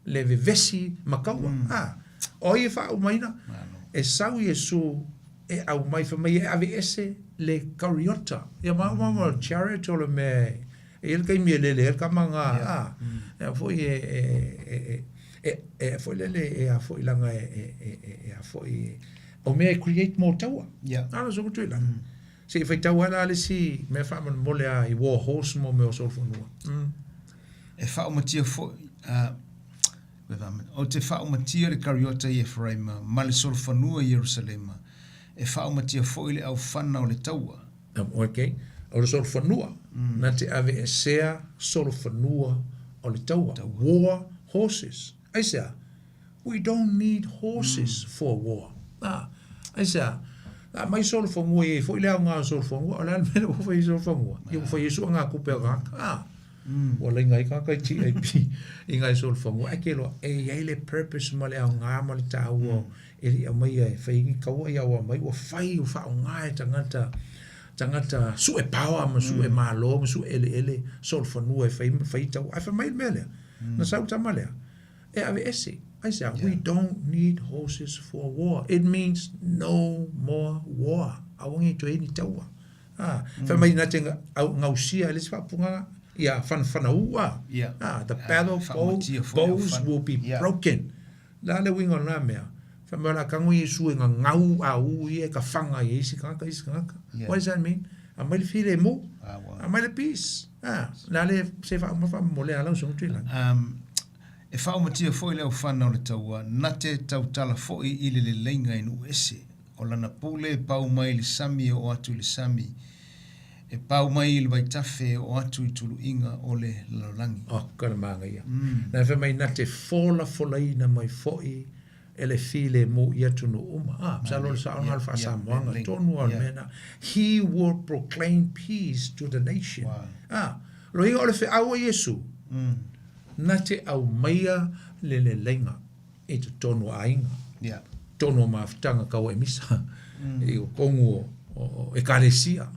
le vevesi ma kaua. A, o ai e faaumaina? E sau Iesu e aumai fai mai e aveese le kariota. Ia ma ma ma chariot o le mea e i ai le taimi e lele ai le tama na a e foi e e e e e foi lele e a foi langa e e e e a foi o mea e create mo taua. Yeah. Ala so kutu ila. Se i faitau ala le si mea faamolemole a i war horse mo mea o solofanua. E faaumatia foi a Ou te faaumatia le kariota i Eferaima ma le solofanua i Ierusalema, e faaumatia foi le aufana o le taua. Ok, o le solofanua, na te aveesea solofanua o le taua, war horses. Aisea? We don't need horses for war. A, aisea? A mai solofanua i ai foi le aoga o solofanua, o le a le mea lea ua fai ai solofanua? Ia ua fai ai suangatupe a tagata. A, Ua laina ai tagata i TIP i ngai solofanua ae ke loa e i ai le purpose ma le aoga ma le taua e le i aumaia e fai ai ni taua ia ua aumai ua fai ua faaaoga e tagata tagata sue power ma sue malo ma sue eleele solofanua e fai fai taua ae fai mai le mea lea na sau le tama lea e aveese aisea we don't need horses for war it means no more war aua nei toe i ai ni taua. A, fai mai na te gausia e le isi faaupuga ia fanafanaua. A, the battle bows will be broken. Le a le uiga o lena mea? Fai mai o le a tago Iesu e gagau a u ia e ka faga i isi tagata isi tagata. What does that mean? Aumai le filemu, aumai le peace. A, le a le se faauma faamolemole a lau Susuga Tuilagi. E faaumatia foi le aufana o le taua, na te tautala foi i le leleiga i nuu ese. O lana pule e pau mai i le sami e oo atu i le sami, e pau mai i le vaitafe e oo atu i tuluiga o le lalolagi. Oh, ka le manaia. Na fai mai na te folafolaina mai foi e le filemu i atunuu uma. Ah, masalo o le saoga o le faa-Samoaga tonu lava o le mea lena. He will proclaim peace to the nation. Ah, loiga o le feau a Iesu, na te aumaia le leleiga. i totonu o aiga, totonu o mafutaga kau e misa, i totonu o ekalesia.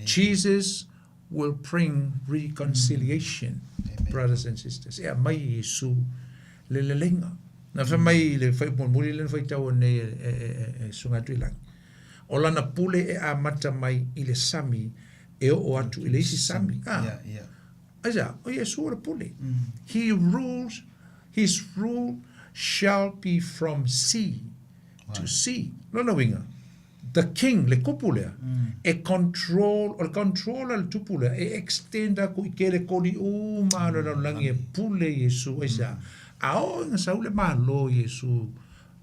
Jesus will bring reconciliation, brothers and sisters. E aumai e Iesu le leleiga. Na fai mai le fuaiupu mulimuli lea na faitaua nei e Susuga Tuilagi, o lana pule e amata mai i le sami e oo atu i le isi sami. Aisea? O Iesu o le pule. He rules, his rule shall be from sea to sea. Lona uiga, the king, le kupu lea, e control, o le control a le tupu lea, e extend aku i kerekoli uma o le lalolagi e pule Iesu. Aisea? A oo ina sau le Malo o Iesu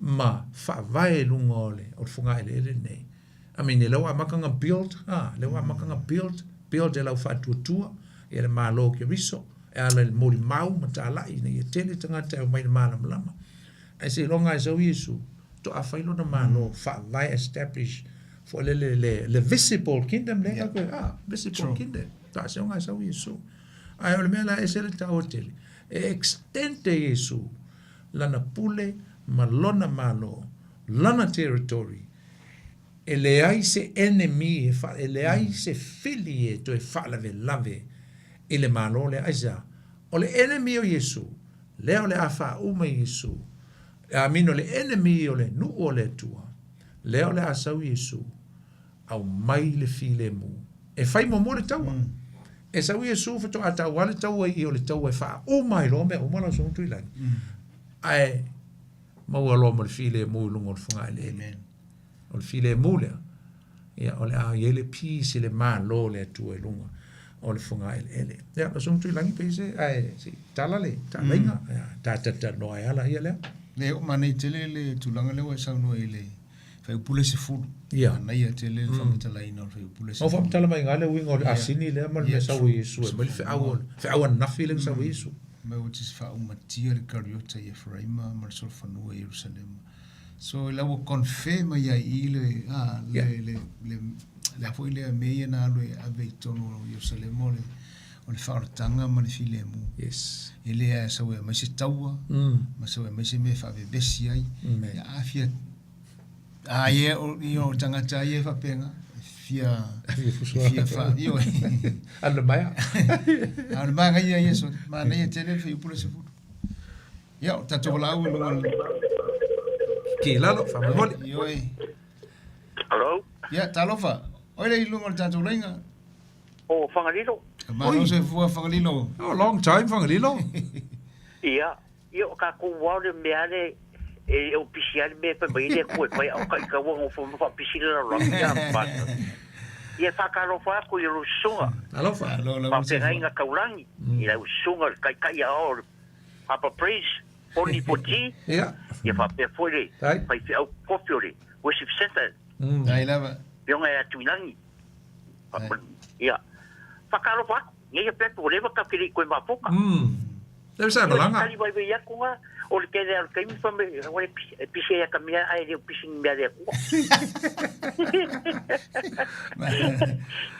ma faavae i luga o le, o le fogaeleele lenei, I mean, e lea ua amata ona build, a, lea ua amata ona build, build e lau faatuatua, ia le Malo o Keriso, e ala i le molimau ma talai ina ia tele tagata e omai i le malamalama. Ae seiloga e sau Iesu, to'a fai lona Malo, faavae, establish, foi lele le, le visible kingdom lea yeah. a, visible True. Kingdom. To'a seiloga e sau Iesu. Ae o le mea la e ese le taua tele, e extend e Iesu lana pule ma lona malo, lana territory, e leai se enemy e fa, e leai se fili e toe faalavelave i le malo lea. Aisea? O le enemy o Iesu, lea o le a faauma Iesu, I mean o le enemy o le nuu o le Atua, lea o le a sau Iesu, aumai le filemu. E fai muamua le taua. E sau Iesu faatoa taua le taua i o le taua e faauma ai loa mea uma lau Susuga Tuilagi. Ae maua loa ma le filemu i luga o le fogaeleele. O le filemu lea, ia o le a i ai le peace i le Malo o le Atua i luga o le fogaeleele. Ia, lau Susuga Tuilagi pe i se, ae se i tala le taalaiga, ia, ta talatalanoa ai lava ia lea. Le oo manaia tele le tulaga lea ua e saunoa i le fuaiupu le 10. Ia. Manaia tele le faamatalaina o le fuaiupu le 10. Mau faamatala mai le uiga o le asini lea ma le mea sau e Iesu e aumai le feau, feau ananafi lea na sau e Iesu. Ma ua te faaumatia le Kariota i Eferaima ma le solofanua i Ierusalema. So ila ua confirm mai ai i le, a, le, le, le, le a foi lea mea ia na alu e ave i totonu o Ierusalema o le, o le faaolataga ma le filemu. Yes. E le ae sau e aumai se taua, ma sau e aumai se mea e faavevesi ai. Ia, a fia, a ia, o, ia, o tagata ia e faapena, e fia, fia fia fa, ioe. Alu le maea. A o le manaia ia, so, manaia tele le fuaiupu le 10. Ia, o tatou valaau i luga o le... Ki lalo, faamolemole. Ioe. Hello? Ia, talofa. Oi le i luga o le tatou laina. O Fagalilo. Malo soifua Fagalilo. Oh, long time Fagalilo. Ia, ia o tatou ua o le mea le e o pisi ai le mea fai mai le koe fai au kai kaua ngofo ma faapisi le lalolagi ia pastor. Ia faatalofa atu i lau susuga. Alofa. Alo lau soifua. Faafeagaiga taulagi i lau susuga le taitai ao o le Papa Praise, Poni Poti. Ia. Ia faapea foi le faifeau kofi o le Worship Center. Ai lava. Afioga ia Tuilagi. Ia, whakaalofa atu, ngeia pea atu o leva ka ke lei koe mafoka. Leva sa malanga. Tali wai wai atu nga, o le kele al kaimi fa me, o le pise ia ka mea ai leo pisi ni mea lea kua.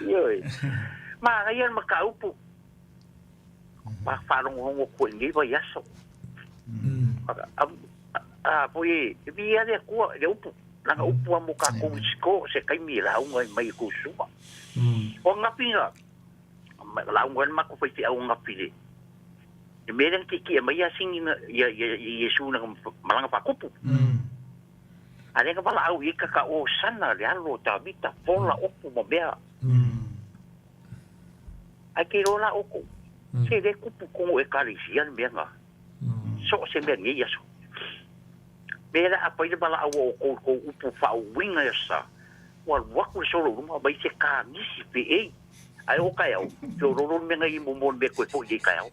Ioi. Ma ngai al maka upu. Ma whaalongohongo koe ngei vai aso. A, foi e, e vi ia lea kua, le upu. Langa upu a mo kākou i siko, se kaimi e lauga i mai e kou susuga. O ngapi nga, lauga na mako whai te au ngapi le. E mea lea na tietie mai ia singi na, ia, ia, ia Iesu na malanga whakupu. A lea na walaau i ka ka o sana le alo o Tavita, fola opu ma mea. Ai ke roa la oko, se le kupu kongo e kalesia le mea nga. So o se mea nei aso. Me la a pai le valaau o kou kou upu faauiga ia sa, ua alu atu le solo i luma aumai se kamisi pe ei. Ae o kaeao, feoloolo le mea na i mo le mea koe foi nei kaeao.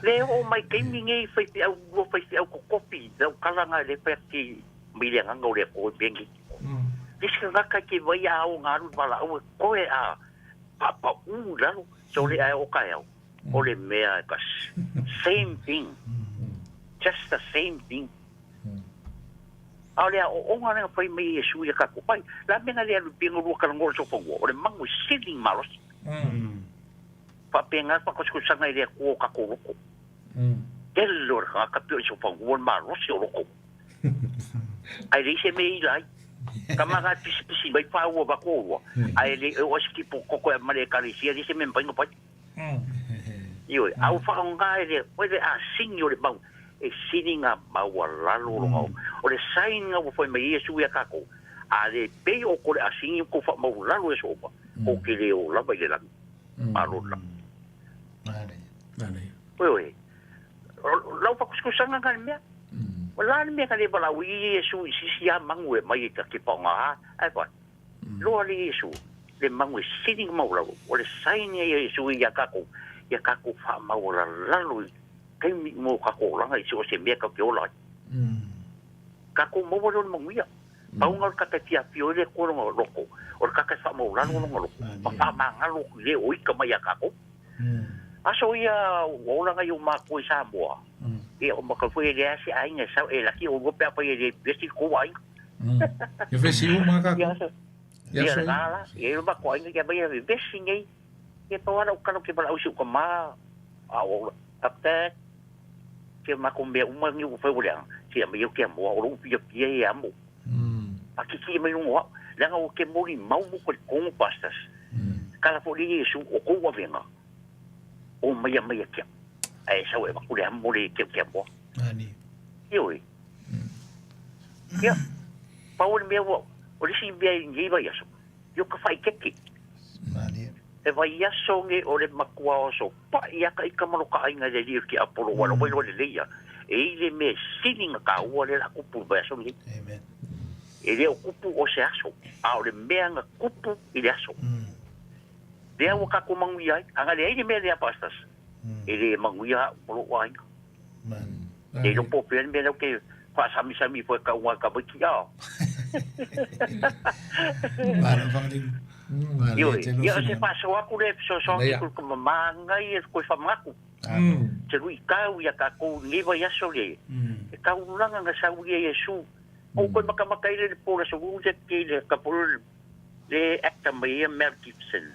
Le oo mai taimi nei faifeau lua faifeau kokofi lau tala na le fai atu mai le agaga o le Atua i mea nei. Le isi tagata e te vai a ao na alu i le valaau e toe a papaʻu i lalo, so le ae o kaeao. O le mea e kasi. Same thing. Just the same thing. A o le aoaoga lea na fai mai e Iesu ia tatou pai, la mea na le alu i pia lua talanoa i le sofanua, o le manu e sili malosi. Faapena le faakosikosaga i le Atua o tatou loto. Tele o le tagata pia o le sofanua le malosi o loto. Ae leai se mea e ila ai. Tama na e pisipisi mai pāua avatu olua, ae le o ai se tipo koko e aumai le ekalesia, leai se mea e mafai ona fai. Ioe, a ua faaaoga e le oe le asini o le mau, e sili ngā maualalo o lona O le sign nga ua fai mai ai Iesu ia kākou, a le pei o ko le asini o kou faamaualalo e Sooma, kou te le o lava i le lagi. Malo le lagi. Oe oe, lau whakuskusanga nga le mea. O la le mea ka le walau i Iesu i sisi a mangu e mai e ta ke paonga a, ai whai. Loa le Iesu, le mangu e sili nga maualalo, o le sign ia Iesu ia kākou, ia kākou whaamaualalalo i taimi mo kākou olanga i se o se mea kau te ola ai. Kākou maua leo le manuia. Pau nga o le kata e fiafia ai le Atua longa loko, o le kata e whaamaualalo longa loko, ma whaamangalo i le o ika mai a kākou. Aso ia ua ola ngai o mākou i Samoa. Ia o maka foi e leai se aiga e sau e laki o lua pe afai e le vesi kou aiga. Ia vesi uma ka. Ia, ia la la, ia o mako aiga ia mai e vesi nei. Ia pau lava lau tala ou te valaau i si ou tama, a o Dad, se matou mea uma nei ua fai ua leaga, se aumai ou te amoa, o lou fiafia e amo. Pakiki mai luga o au, leaga ou te molimau ma ou talitonu pastors, tala foi lea Iesu, o tou avega, omai amai ia te au, ae sau e avatu le amo lea ia te au te amoa. Ioe. Ia, pau o le mea ua, o le isi mea i lenei vaiaso, Io ka faitete. He vaiaso nei o le matua oso paʻi a ka ika ma lo ka ʻāina i le alii o le tiapolo ua lava iloa lelei ia e i le mea sili na taua lea la tupu i le vaiaso nei. E le o tupu o se aso, a o le mea na tupu i le aso. Lea ua tatou manuia ai. A na leai le mea lea pastors, e le manuia a'u ma lo'u aiga. E iloa po o fea le mea lea ou te faasamisami foi tau ai tamaiti a. Malo Fagalilo. Ioe, ia o se faasoa atu lea e fesoasoani atu i le manaia toe faamanatu. Se luitau ia tatou i lenei vaiaso le e taulaga na sau ia Iesu. Ou toe matamata i le po le aso lua te le ka po le actor mai ia Mel Gibson.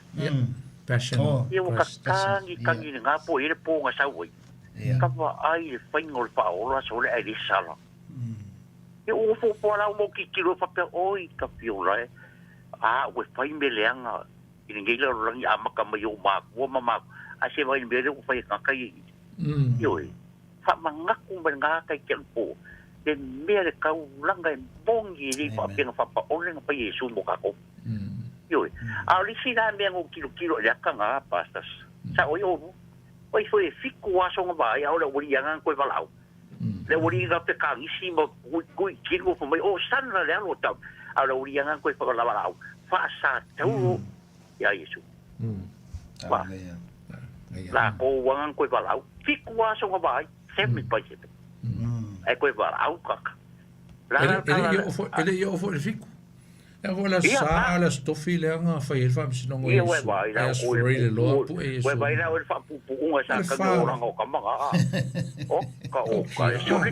Passion. Ia ua katangi tangi le ngā po i le po na sau ai. Ka vaai i le faiga o le faaola sole ae le sala. Ia ua ofoofo lava ma ou tilotilo faapea, oi ka fiola e, a ua fai mea leaga i lenei lalolagi amata mai i ou matua ma matou, ae se vaai i le mea lea ua fai e tagata ia i i. Ioe, faamanatu mai lena tai te alupo, le mea le taulaga e moni e le faapea na faapaole na fai e Iesu mo tatou. Ioe, a o le isi la mea na ou tilotilo i le ata na, pastors, sao ai oulua, Oi foi e fitu aso na vaai ao le aualii ana na toe valaau. Le aualii na pe kanisi ma kui tino fa mai o sana le alo tau. Ao le aualii ana na toe valaau. Faasa taulo ia Iesu. Wa. La ko ana na toe valaau. Fitu aso na vaai. Seven by seven. Ai koe valaau kaka. La la E le i oo foi le fitu. E foi le aso Sa, le aso Tofi lea na fai ai le faamasinoga o Iesu, ai aso Faraile loa pue Iesu. Ua vai la o le faapuupuuga sa kagi o olaga o kamaga a. O ka o ka e sole.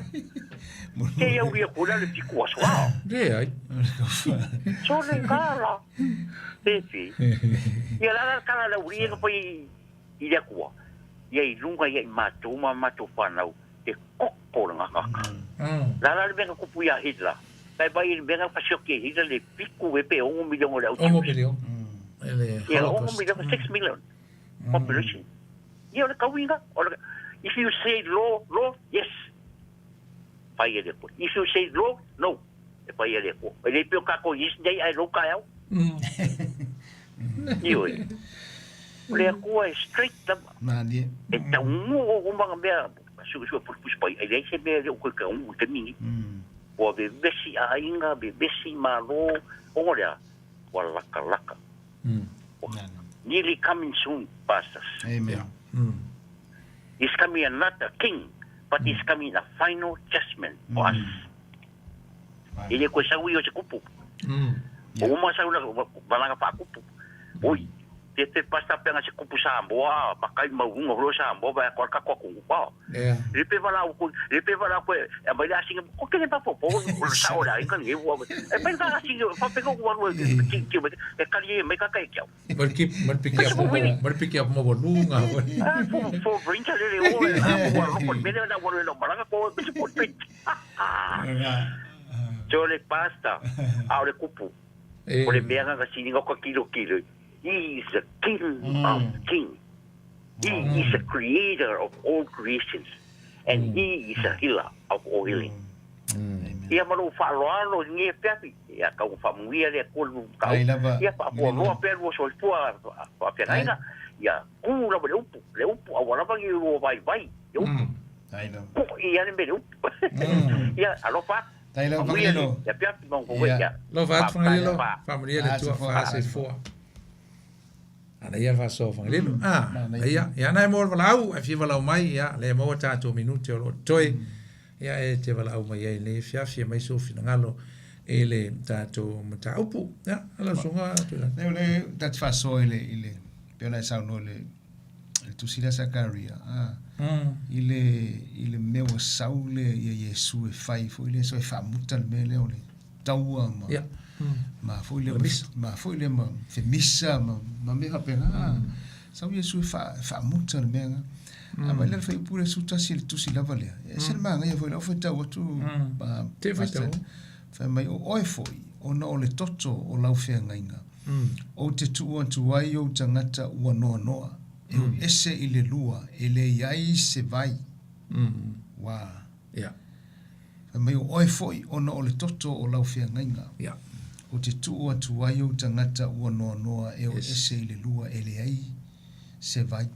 Te iau ia kula le fitu aso a. Leai. Sole ka la. Pepe. Ia la la kala la uri e pai i le Atua. Ia i lunga ia i matou ma matou whanau te koko le ngakaka. La la le mea na kupu ia Hitler. Kai vai i le mea na whasioki e Hitler le piku e pe ongo miliona o le au Ongo miliona. Le Ia, ongo miliona, 6 million population. Ia o le kauiga. O le, if you say law, law, yes. Fai e le Atua. If you say law, no. E fai e le Atua. E le pei o kākou yes nei ae no kaeao. Ioe. O le Atua e straight lava. Malie. E taunuu uma ngā mea suesue pusipusi pai, e leai se mea e le o koe taunuu i taimi nei. Ua vevesi aiga, vevesi malo, ona o le a? Ua lakalaka. Nearly coming soon, pastors. Amen. He's coming not a king, but he's coming a final judgment for us. E le koe sau ia o se kupu. O uma sau na malaga faakupu. Oi, te te pasta pe se kupu Samoa, makai mauunga holo Samoa vai ko ka ko ku pa. Le pe vala ko le pe vala ko e mai la singa ko ke pa po po o sa ora i kan e wa. E mai la singa fa pe ko wa wa ti ti e kali e mai ka kai kia. Mal ki mal piki a mo mal piki a mo lunga. Ah, fo fo brinca le le o a wa ko me le na wa le malaga ko pe po pe. So le pasta, a o le kupu. O le mea nga sini nga kilo kilo. He is the king of kings. He is the creator of all creations. And he is the healer of all healing. Ia ma lou faaaloalo i lenei afiafi, ia tau faamanuia le Atua i le kau. Ia faafualoa pea lua soifua faafeagaiga, ia ku lava le upu, le upu aua lava ni lua vaivai le upu. Po'i lava le mea le upu. Ia alofa atu. Manuia le afiafi ma outou ia. Alofa atu Fagalilo, faamanuia le Atua, faasoifua. Ana ia le faasoa Fagalilo. Ah, ia, ia na e mo le valaau, e fia valaau mai, ia, le maua tatou minute o lo o totoe. Ia e te valaau mai ai lenei afiafi e aumai sou finagalo i le tatou mataupu. Ia, lau susuga Tuilagi. Lea o le ta te faasoa i le, i le, pei ona e saunoa i le, le tusi lea Sakaria, a, i le, i le mea ua sau le, ia Iesu e fai foi lea, so e faamuta le mea lea o le taua ma, ma foi lea, ma foi lea ma femisa ma, ma mea faapena. Sau Iesu e faamuta le mea lena. A vaai la le fuaiupu lea 11 i le tusi lava lea, e ese le manaia foi i lau faitau atu, Te faitau. Fai mai, o oe foi, ona o le toto o lau feagaiga, ou te tuu atu ai ou tagata ua noanoa, e o ese i le lua, e leai se vai. Ua. Fai mai, o oe foi, ona o le toto o lau feagaiga, ou te tuu atu ai ou tagata ua noanoa e o ese i le lua, e leai se vai.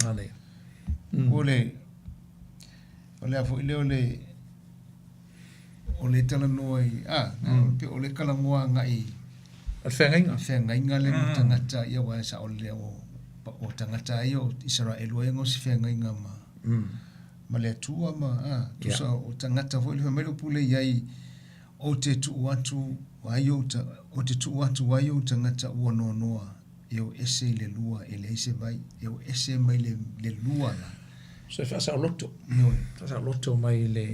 Manaia. O le, o le a foi lea o le, o le talanoa i, a, pei o le talanoa agai O le feagaiga. Feagaiga lea ma tagata, ia aua e sao lea o, o tagata ia o Isaraelu ai gaosi feagaiga ma, ma le Atua ma, a, tusa o tagata foi lea fai mai le upu lea i ai, ou te tuu atu ai ou, ou te tuu atu ai ou tagata ua noanoa e o ese i le lua e leai se vai, e o ese mai le, le lua la. So e faasaoloto. Ioe. Faasaoloto mai le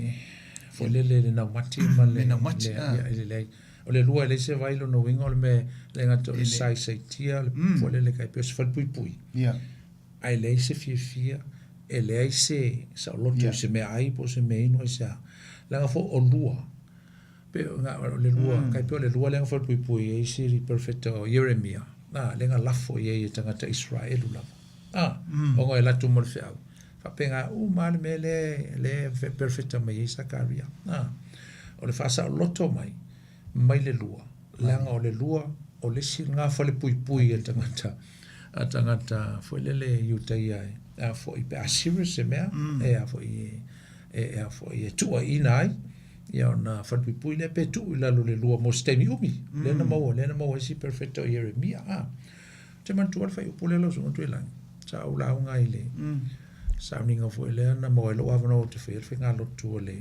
foi lele le naumati ma le, le naumati, le, ia, le leai. O le lua e leai se vai lona uiga o le mea le gata o le saisaitia le foi lele kai pei o se falepuipui. Ia. Ae leai se fiafia, e leai se saoloto i se meaai po o se meainu aisea. Leaga foi o lua, pei o le lua, kai pei o le lua lea na falepuipui ai si perofeta o Ieremia, a, lea na lafo i ai e tagata Iseraelu lava, a, ona e alu atu ma le feau. Faapena uma lava le mea lea, lea e perofeta mai ai Sakaria, a, o le faasaoloto mai, mai le lua, leaga o le lua o le isi lena falepuipui a tagata, a tagata foi lele Iutaia e a foi pe a serious se mea, e a foi e, e a foi e tuuaiina ai, ia ona falepuipui lea pe tuu i lalo o le lua mo se taimi umi, lea na maua, lea na maua ai si perofeta o Ieremia, a. Ou te manatua le fuaiupu lea lau Susuga Tuilagi, sa ou lauga ai i le sauniga foi lea na maua ai lou avanoa ou te faia le faigalotu o le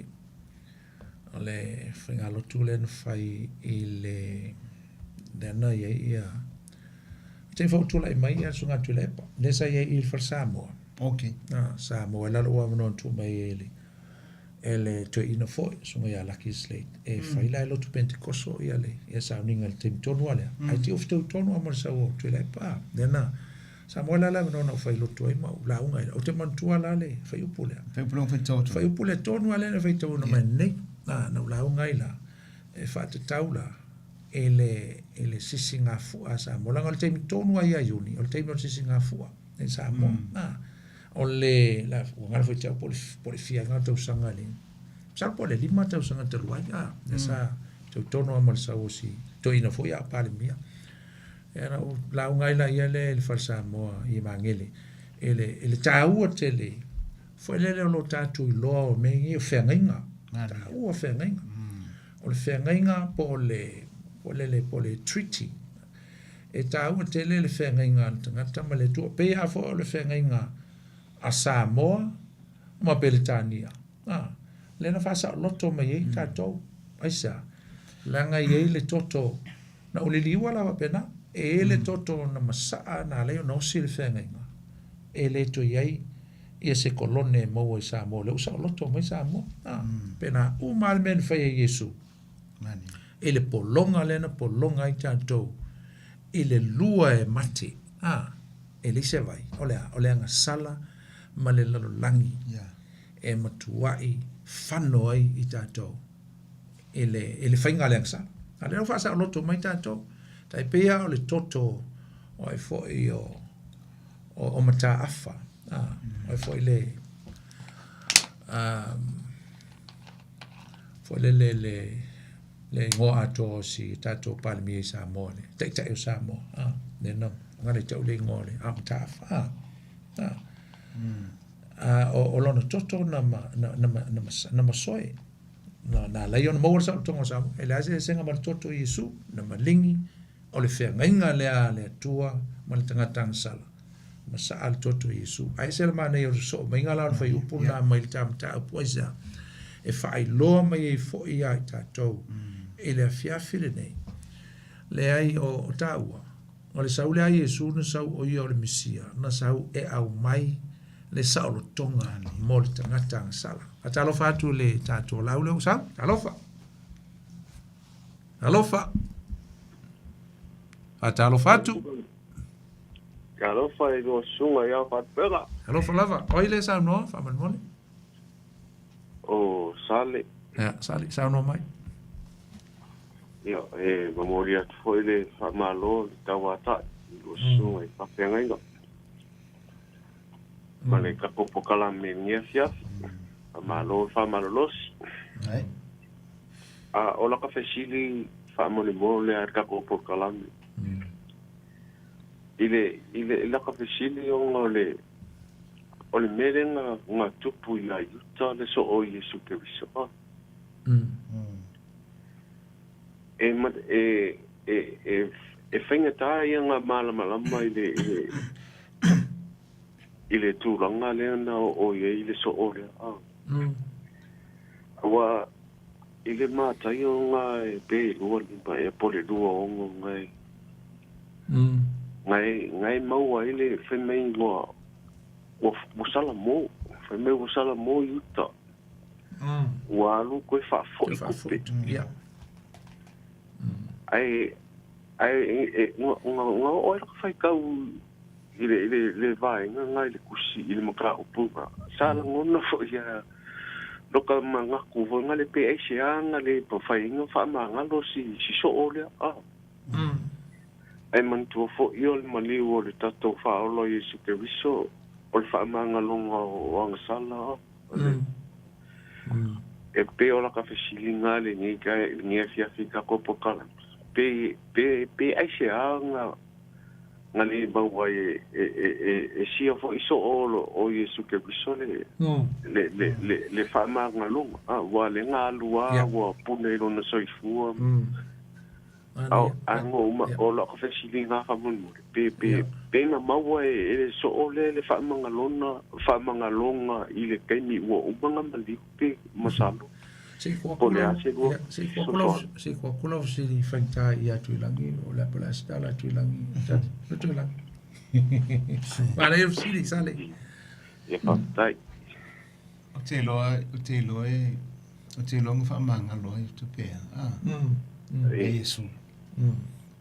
O le faigalotu lea na fai i le lea na i ai ia te fau tulai mai ia Susuga Tuilaepa lea sa i ai i le Fale Samoa. Okay. Ah, sa maua ai la lou avanoa na tuu mai e le e le toeaina foi Susuga ia Lucky Slade e fai la e lotu Pentekoso ia le ia sauniga i le taimi tonu lava lea. Ae te ofi tau tonu lava ma le sau o Tuilaepa. Lea na Sa maua la le avanoa na ou fai lotu ai ma ou lauga ai. Ou te manatua la le fuaiupu lea. Fuaiupu lea na faitau atu. Fuaiupu lea tonu lava lea na faitauina mai nei. Na, na ou lauga ai la, e faatatau la i le, i le sisigafua a Samoa. Leaga o le taimi tonu lava ia Iuni, o le taimi o le sisigafua i Samoa. Na, o le, la, ua galo foi ia te au po o le, po o le fia ea tausaga i le, masalo po o le 5 tausaga talu ai, a, lea sa tau tonu lava ma le sau o si toeaina foi a o Palemia. Ia na ou lauga ai la ia lea i le Fale Samoa i Magele, i le, i le taua tele foi lele o lo tatou iloa o mea nei o feagaiga. Taua feagaiga. O le feagaiga po o le, po le, po le treaty. E taua tele le feagaiga a le tagata ma le Atua. Pei lava foi o le feagaiga a Samoa ma Peretania. A, lea na faasaoloto mai ai tatou. Aisea? Leaga e i ai le toto Na ou liliua la faapena, e i ai le toto na masaa na ala ai ona osi le feagaiga, e le toe i ai ia se kolone e maua i Samoa, lea ua saoloto mai Samoa. A, pena uma lava le mea na fai e Iesu, i le pologa lea na pologa ai tatou i le lua e mate, a, e leai se vai, o le a? O le agasala ma le lalolagi e matuai fano ai i tatou. I le, i le faiga a le agasala. A o lea ua faasaoloto mai tatou, tai pei lava o le toto o ai foi o, o, o Mataafa, a, o ai foi le, um, foi le, le, le, le igoa atoa o si tatou Palemia i Samoa, le Taitai o Samoa, a, le na, ngale tau le igoa o le, a Mataafa, a, a. A, o, o lona toto na, ma, na, na, na, na, na masoe. Na, na ala ai ona maua le saolotoga o Samoa. E leai se eseesega ma le toto o Iesu, na maligi, o le feagaiga lea a le Atua ma le tagata agasala. Masaa le toto o Iesu. Ae ese le manaia o le sosoo maiga la o le fuaiupu lena mai le ta mataupu aisea? E faailoa mai ai foi ia i tatou i le afiafi lenei. Leai, o, o taua, o le sau lea a Iesu na sau o ia o le Mesia, na sau e aumai le saolotoga mo le tagata agasala. Faatalofa atu i le tatou lau lea ua sau. Talofa. Talofa. Faatalofa atu. Talofa i lua susuga i ao faatupega. Alofa lava. O ai lea e saunoa, faamolemole? O Sale. Ia, Sale, saunoa mai. Ia, e momoli atu foi le faamalo le tauata'i i lua susuga i faafeagaiga. Ma le tatou polokalame i lenei afiafi. Faamalo le faamalolosi. Ai. A o laka fesili faamolemole lava i le tatou polokalame. I le i le i laka fesili ona o le o le mea lea na na tupu ia Iuta le soo o Iesu Keriso a. E ma e e e e faigata ia na malamalama i le i le i le tulaga lea na oo i ai le soo lea a. Aua i le mataia o ngā e pe 25 ea po o le 26 ngai ngai ngai maua ai le fai mai ua ua ua salamo fai mai ua salamo i uta ua alu koe faafoi tupe ae ae e nga nga nga oo ai laka faitau i le i le le vaega nga i le kusi i le mataupu nga sa lagona foi ia loka manatu foi nga le pe aisea nga le mafai ai faamagalo si si soo lea a. Ae manatua foi o le maliu o le tatou Faaola o Iesu Keriso o le faamagaloga o agasala a. O le e pei o laka fesiliga lenei lenei afiafi i tatou polokalame pe pe pe aisea nga nga le maua ai e e e e e sia foi soo o Iesu Keriso le le le le le faamagaloga a ua le ga alu a ua pune i lona soifua a a ngo uma o laka fesiliga faamolemole pe pe pe na maua e e le soo lea le faamagalona faamagaloga i le taimi ua uma na maliu pe masalo Se i po o le a se lua se i kua se i kua kula o sili faigata ia Tuilagi o le apela se tala Tuilagi le Tuilagi. Manaia le fesili, Sale. Ia faafetai. Ou te iloa, ou te iloa e, ou te iloa na faamagalo ai tupe a. E Iesu.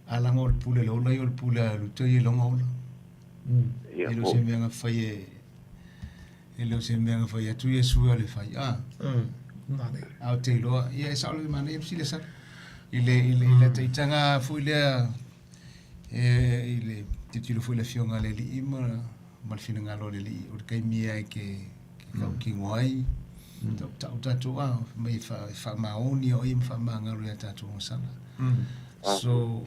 A laga o le pule le ola ia o le pule a Luta ia i lona ola. Ia E le o se mea na fai e, e le o se mea na fai atu Iesu ia le fai a. A ou te iloa, ia e sao le manaia le fesili a Sale. I le, i le, i le taitaga foi lea e, i le tilotilo foi i le afioga a le Alii ma, ma le finagalo o le Alii, o le taimi lava e ke, ke tautino ai, tautau tatou a, fai mai e wha, e whaamaoni o ia ma whaamangalo ia tatou agasala. So,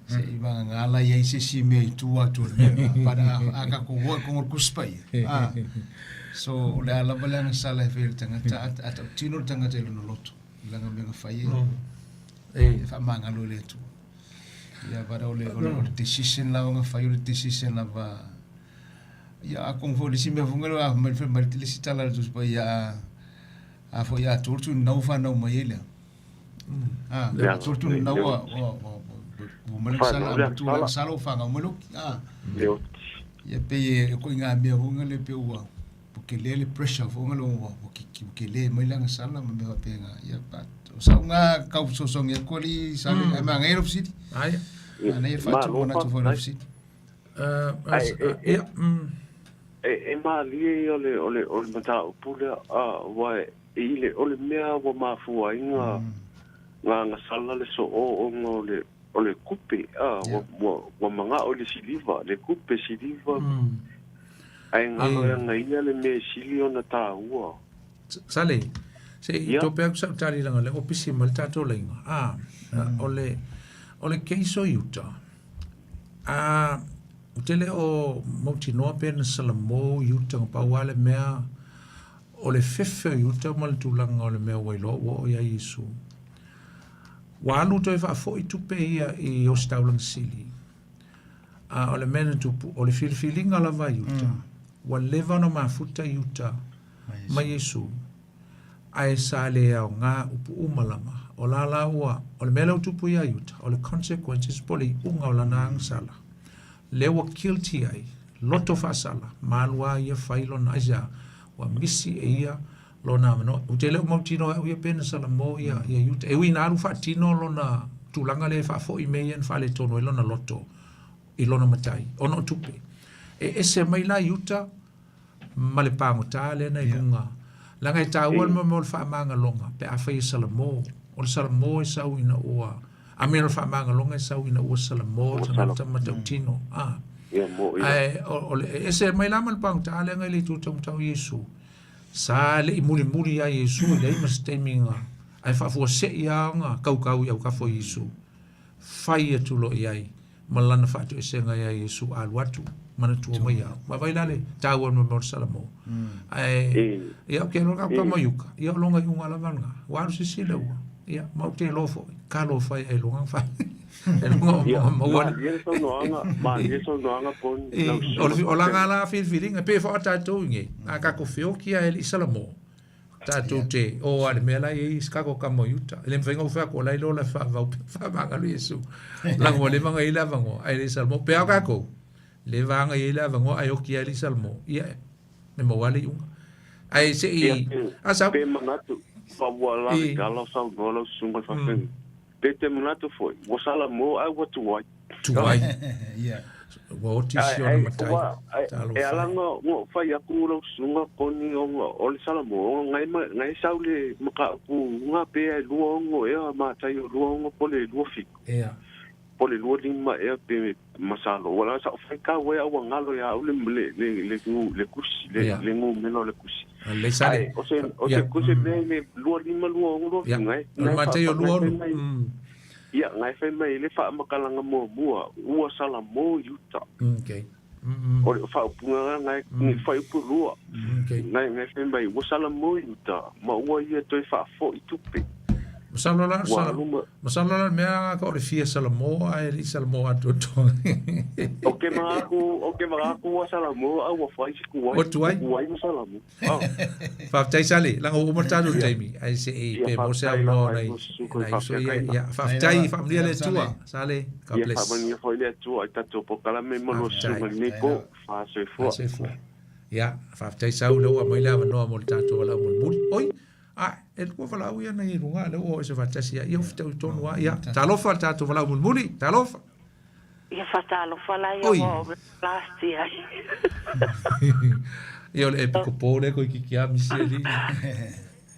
se i vagagā la i ai se isi mea i tua atu o le mea lena. But a, a tatou o i koga o le Tusi Paia, a, so o le a lava le agasala e fai e le tagata, a, a tautino le tagata i lona loto, i lana mea na fai e, e faamagalo e le Atua. Ia, but o le, o le, o le decision lava na fai, o le decision lava, ia, atonu foi o le isi mea foi lea, a fai mai, fai mai le isi tala a le Tusi Paia, a, a foi a atoa le tuninau fanau mai ai lea. A, Ia, atoa le tuninau ua, ua, ua, ua mai le Fanau sala, le a matua le agasala. sala ua fanau mai loki. A, Le oti. ia pei e ko ngā mea foi lea pei ua, ua kele le pressure foi lea ua, ua kiki, ua kele mai le agasala ma mea faapena. Ia, but o sau ngā kau fesoasoani atu alii Sale, ae manaia lou fesili. Ai. Ia, Manaia le malo faatupu manatu foi i lau faafetai. fesili. Ae e e Ia, e e malie ia o le o le o le mataupu lea a aua e i le o le mea ua mafua ai nga nga agasala le soo ona o le o le kupe a ua ua ua mana'o i le siliva le kupe siliva ae galo e agaia le mea e sili ona taua. Sale, se i Ia. tope atu sau tali leaga o lea ua pisi mai le tatou laina. A, o le, o le case o Utah, a, ou te le o mautinoa pe na salamo i uta na pau lava le mea, o le fefe o Iuta ma le tulaga o le mea ua iloa ua oo i ai Iesu. Ua alu toe faafoi tupe ia i Ositaulaga Sili. A o le mea na tupu, o le filifiliga lava a Iuta, ua leva ona mafuta Iuta ma Iesu, ae sa le aoga upu uma lava. O la la ua, o le mea lea ua tupu ia Iuta, o le consequences po o le iuga o lana agasala, lea ua guilty ai, loto faasala, ma alu lava ia fai lona, aisea, ua misi e ia lona avanoa. Ou te le o mautinoa e au ia pe na salamo ia, ia Iuta. E ui ina alu faatino lona tulaga lea e faafoi mea ia na faaletonu ai lona loto. i lona matai, ona o tupe. E ese mai la i uta ma le pagota lea na i luga. Leaga e taua le mea o le faamagaloga pe afai e salamo. O le salamo e sau ina ua, a mea o le faamagaloga e sau ina ua salamo le tagata matautino. A. Ae o le, e ese mai la ma le pagota lea na i le itu taumatau o Iesu. Sa le i mulimuli ia Iesu e leai ma se taimi na, ae faafuasei lava ona kaukau i autafa o Iesu. Fai atu loa i ai ma lana faatoesega iā Iesu alu atu, manatua mai au. Vaavaai la le taua o le mea o le salamo. Ae, ia, ou te iloa ka tama i uka, ia o lona iuga lava lena. Ua alu sisila ua, ia, ma ou te iloa foi, talofa e ailoga na fai. Ailoga o Ia, maua le. malie le saunoaga, malie le saunoaga Koni, lau O le susuga o laga faafetai. la filifiliga, e pei foi o tatou i nei, a tatou feoti lava e le i salamo, tatou te o lava i le mea la e i ai si tatou tama i uta. E le mafai ona ou fai atu o la e iloa la e faavavau pe faamagalo Iesu. Leaga ua leva ona i ai le avanoa ae le i salamo. Pe a o tatou, leva lava ona i ai le avanoa ae oti lava e le i salamo, ia e maua lava le iuga. Ae se Ia, i, pe, a sau. pe manatu, pa ua la le tala o saunoa lau susuga i le faafeagaiga. Pe te manatu foi, ua salamo ae ua tuai. Tuai. Yeah. Ua oti Ae, si ona ae, matai. ua, ae, e Talofa ala e. ona ona fai aku lau susuga Koni ona o le salamo, ona ngai ma, ngai sau le mataupu nga pe e 26 ea Mataio 26 po o le 27. Ea. Po o le 25 ea pe masalo. Ua la sa ou faitau ai a ua galo ia au le, le, le, le, le kusi, le, Ia. le numera o le kusi. Lelei sale. Ae, o se, o Ia. se kusi mea i le 25, 26, Ia. ngai, O le ngai Mataio fa, ngai fai 26. mai, ia, ngai fai mai le faamatalaga muamua, ua salamo i uta. Okay. O le faaupuga ngai, ni fuaiupu lua. Okay. Ngai, ngai fai mai, ua salamo i uta, ma ua ia toe faafoi tupe. Masalo la, Ua sala, alu ma, masalo la le mea ka o le fia salamo ae le i salamo atoatoa. O ke magaku, o ke magaku ua salamo a ua fai se kuai. Ua tuai. Kuai ma salamo. Ah. Faafetai Sale, leaga ua uma le tatou taimi, ae se i Ia pe mo se faafetai avanoa lava nai i lou susuga i nai uso ia. faafeagaiga. Ia, faafetai, faamanuia le Atua. Sale, God Ia bless. faamanuia foi le Atua i tatou polokalame ma lua Faafetai. susuga i lenei po. Faasoifua. Faasoifua. Ia, faafetai Sau, lea ua aumai le avanoa mo le tatou valaau mulimuli. Oi, a, e lua valaau ia na i luga, lea ua o ese faatasi ia. Ia, ua fetaui tonu lava. Ia, talofa le tatou valaau mulimuli. Talofa. Ia fatalofa la ia Oi. ua o last ia. Ia o le epikopo lea koe kiki a misi alii.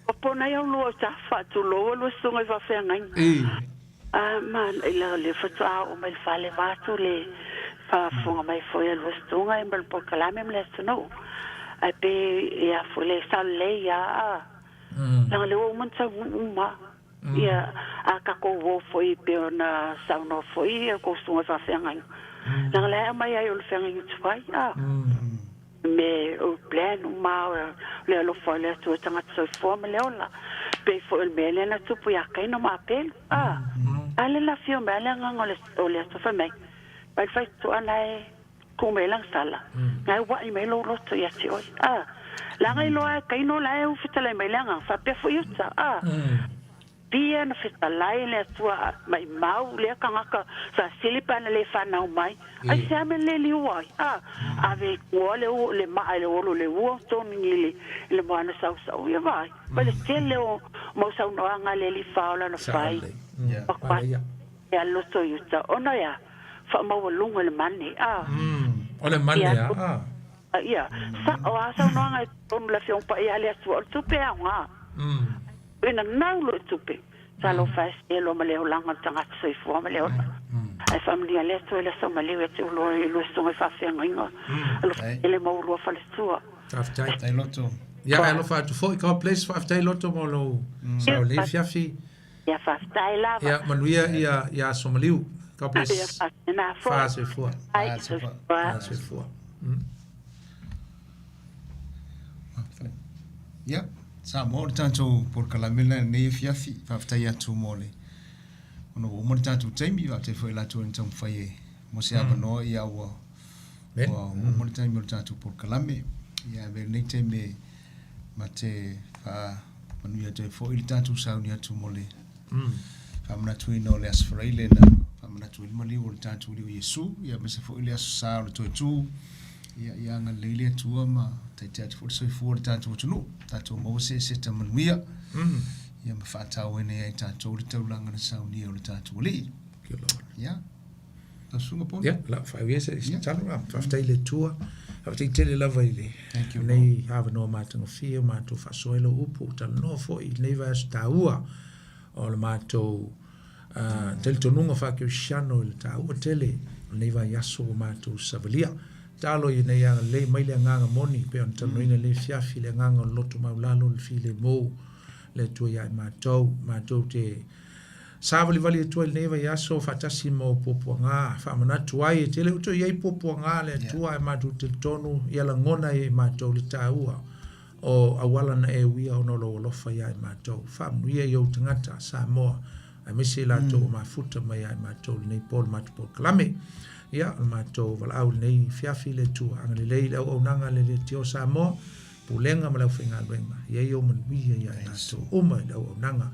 O pona ia lua ta faatulou lua susuga i faafeagaiga. I. A ma i la le faatoa oo mai le fale vaeatu le faafofoga mai foi a lua susuga ma le polokalame ma le atunuu. Ae pe ia foi le sao lelei ia a. Leaga le ua uma ona taunuu uma. Ia, a tatou o foi e pei ona saunoa foi a tou susuga i faafeagaiga, leaga la e aumai ai o le feagaiga tuai, a me o plan uma o le alofa o le Atua i tagata soifua ma le ola. Pei foi o le mea lea na tupu ia Kaina ma Apelu, a. A lea na afio mai lava le agaga o le Atua fai mai, mai le faitotoa na e tuu mai ai lana sala, na e ua'i mai lou loto ia te oe, a. Leaga iloa e Kaino la e fetalai mai le agaga, faapea foi uta, a. Pia na fetalai le Atua maimau lea tagata sa sili pe ana le fanau mai, aisea mea le liua ai, a. Ave i tua le ua, le maa i le olo le ua tonu i le, i le moana sausau, ia vaai, mai le tele o mau saunoaga a le Alii Faaola na fai, Manaia. Ia loto i uta, ona ia faamaualuga le mane, a. O le mane a, a. Ia, sao a saunoaga i totonu le Afioga Paia a le Atua, o le tupe e aoga. Ina nau loa i tupe, talofa e se loa ma le olaga o le tagata soifua ma le ola. Ae faamanuia le Atua i le aso maliu ia te uloa i lua susuga i faafeagaiga. Alofa tele ma ulua faletua. Faafetai. Faafetai Loto. Ia, e alofa atu foi. God bless. Faafetai Loto mo lou sao lelei afiafi. Ia faafetai lava. Ia manuia ia ia aso maliu. God bless. Ia faapena foi. Faasoifua. Ai, soifua. Faasoifua. Ia, sa mo le tatou polokalame lena i lenei afiafi. Faafetai atu mo le ona ua uma le tatou taimi, faafetai foi i latou na taumafai e mo se avanoa ia ua ua uma le taimi o le tatou polokalame. Ia avea lenei taimi e ma te faamanuia atu ai foi le tatou sauni atu mo le faamanatuina o le Aso Faraile na faamanatu ai le maliu o le tatou Alii o Iesu, ia aemaise foi le Aso Sa o le Toe Tu. Ia, ia agalelei le Atua ma taitai atu foi le soifua o le tatou atunuu, tatou maua se eseta manuia, ia ma faatauaina ia i tatou le taulaga na saunia o le tatou Alii. Thank you, Lord. Ia. Lau susuga Poni. Ia, la faaiu ia se tatalo. Faafetai i le Atua. Faafetai tele lava i le Thank you, lenei avanoa matagofie o matou faasoa ai lau upu, ua talanoa foi i lenei vaiaso taua o le matou talitonuga faakerisiano i le taua tele o lenei vaiaso ua matou savalia. Tatalo ina ia agalelei mai le agaga moni pei ona talanoaina i lenei afiafi, le agaga o le loto maualalo, le filemu, le Atua ia i matou, matou te savalivali atu ai i lenei vaiaso faatasi ma ou puapuaga, faamanatu ai e tele o toe i ai puapuaga a le Atua ae matou talitonu ia lagona ai e matou le taua o auala na e uia ona o lou alofa ia i matou. Faamanuia i ou tagata, Samoa, aemaise i latou ua mafuta mai ia i matou i lenei po i le matou polokalame. Ia, o le matou valaau i lenei afiafi le Atua, agalelei i le auaunaga a le Leitio Samoa, Pulega ma le aufaigaluega, ia i ou manuia ia i latou uma i le auaunaga.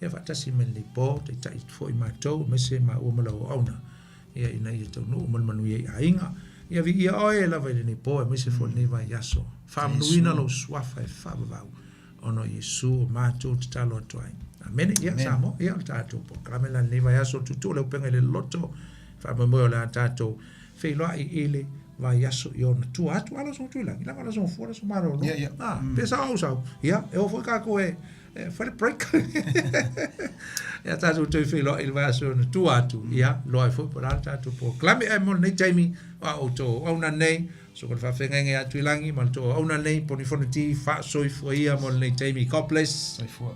Ia faatasi mai lenei po, taitai foi matou, aemaise maua ma lau auauna, ia ina ia taunuu ma le manuia i aiga. Ia viia oe lava i lenei po, aemaise foi lenei vaiaso. Faamanuina lou suafa e faavavau, ona o Iesu o matou tatalo atu ai. Amene. Ia, Samoa, ia, o le tatou polokalame la lenei vaiaso, tuutuu le upega i le loloto, faamoemoe o le a tatou feiloai i le vaiaso i ona tua atu. A lo sogo Tuilagi, lava la sogo fua la sogo malolo. Yeah, yeah. Ah, pe sa au sau. Ia, e o foi kākou e, e fai le break. Ia tātou toe feiloai i le vaiaso i ona tua atu. Ia, loa ai foi po o le a le tatou polokalame. Ae mo lenei taimi, o a outou auauna nei, so ko le faafeagaiga ia Tuilagi ma le tou auauna nei, Poni Fonoti, faasoifua ia mo lenei taimi. God bless. Soifua.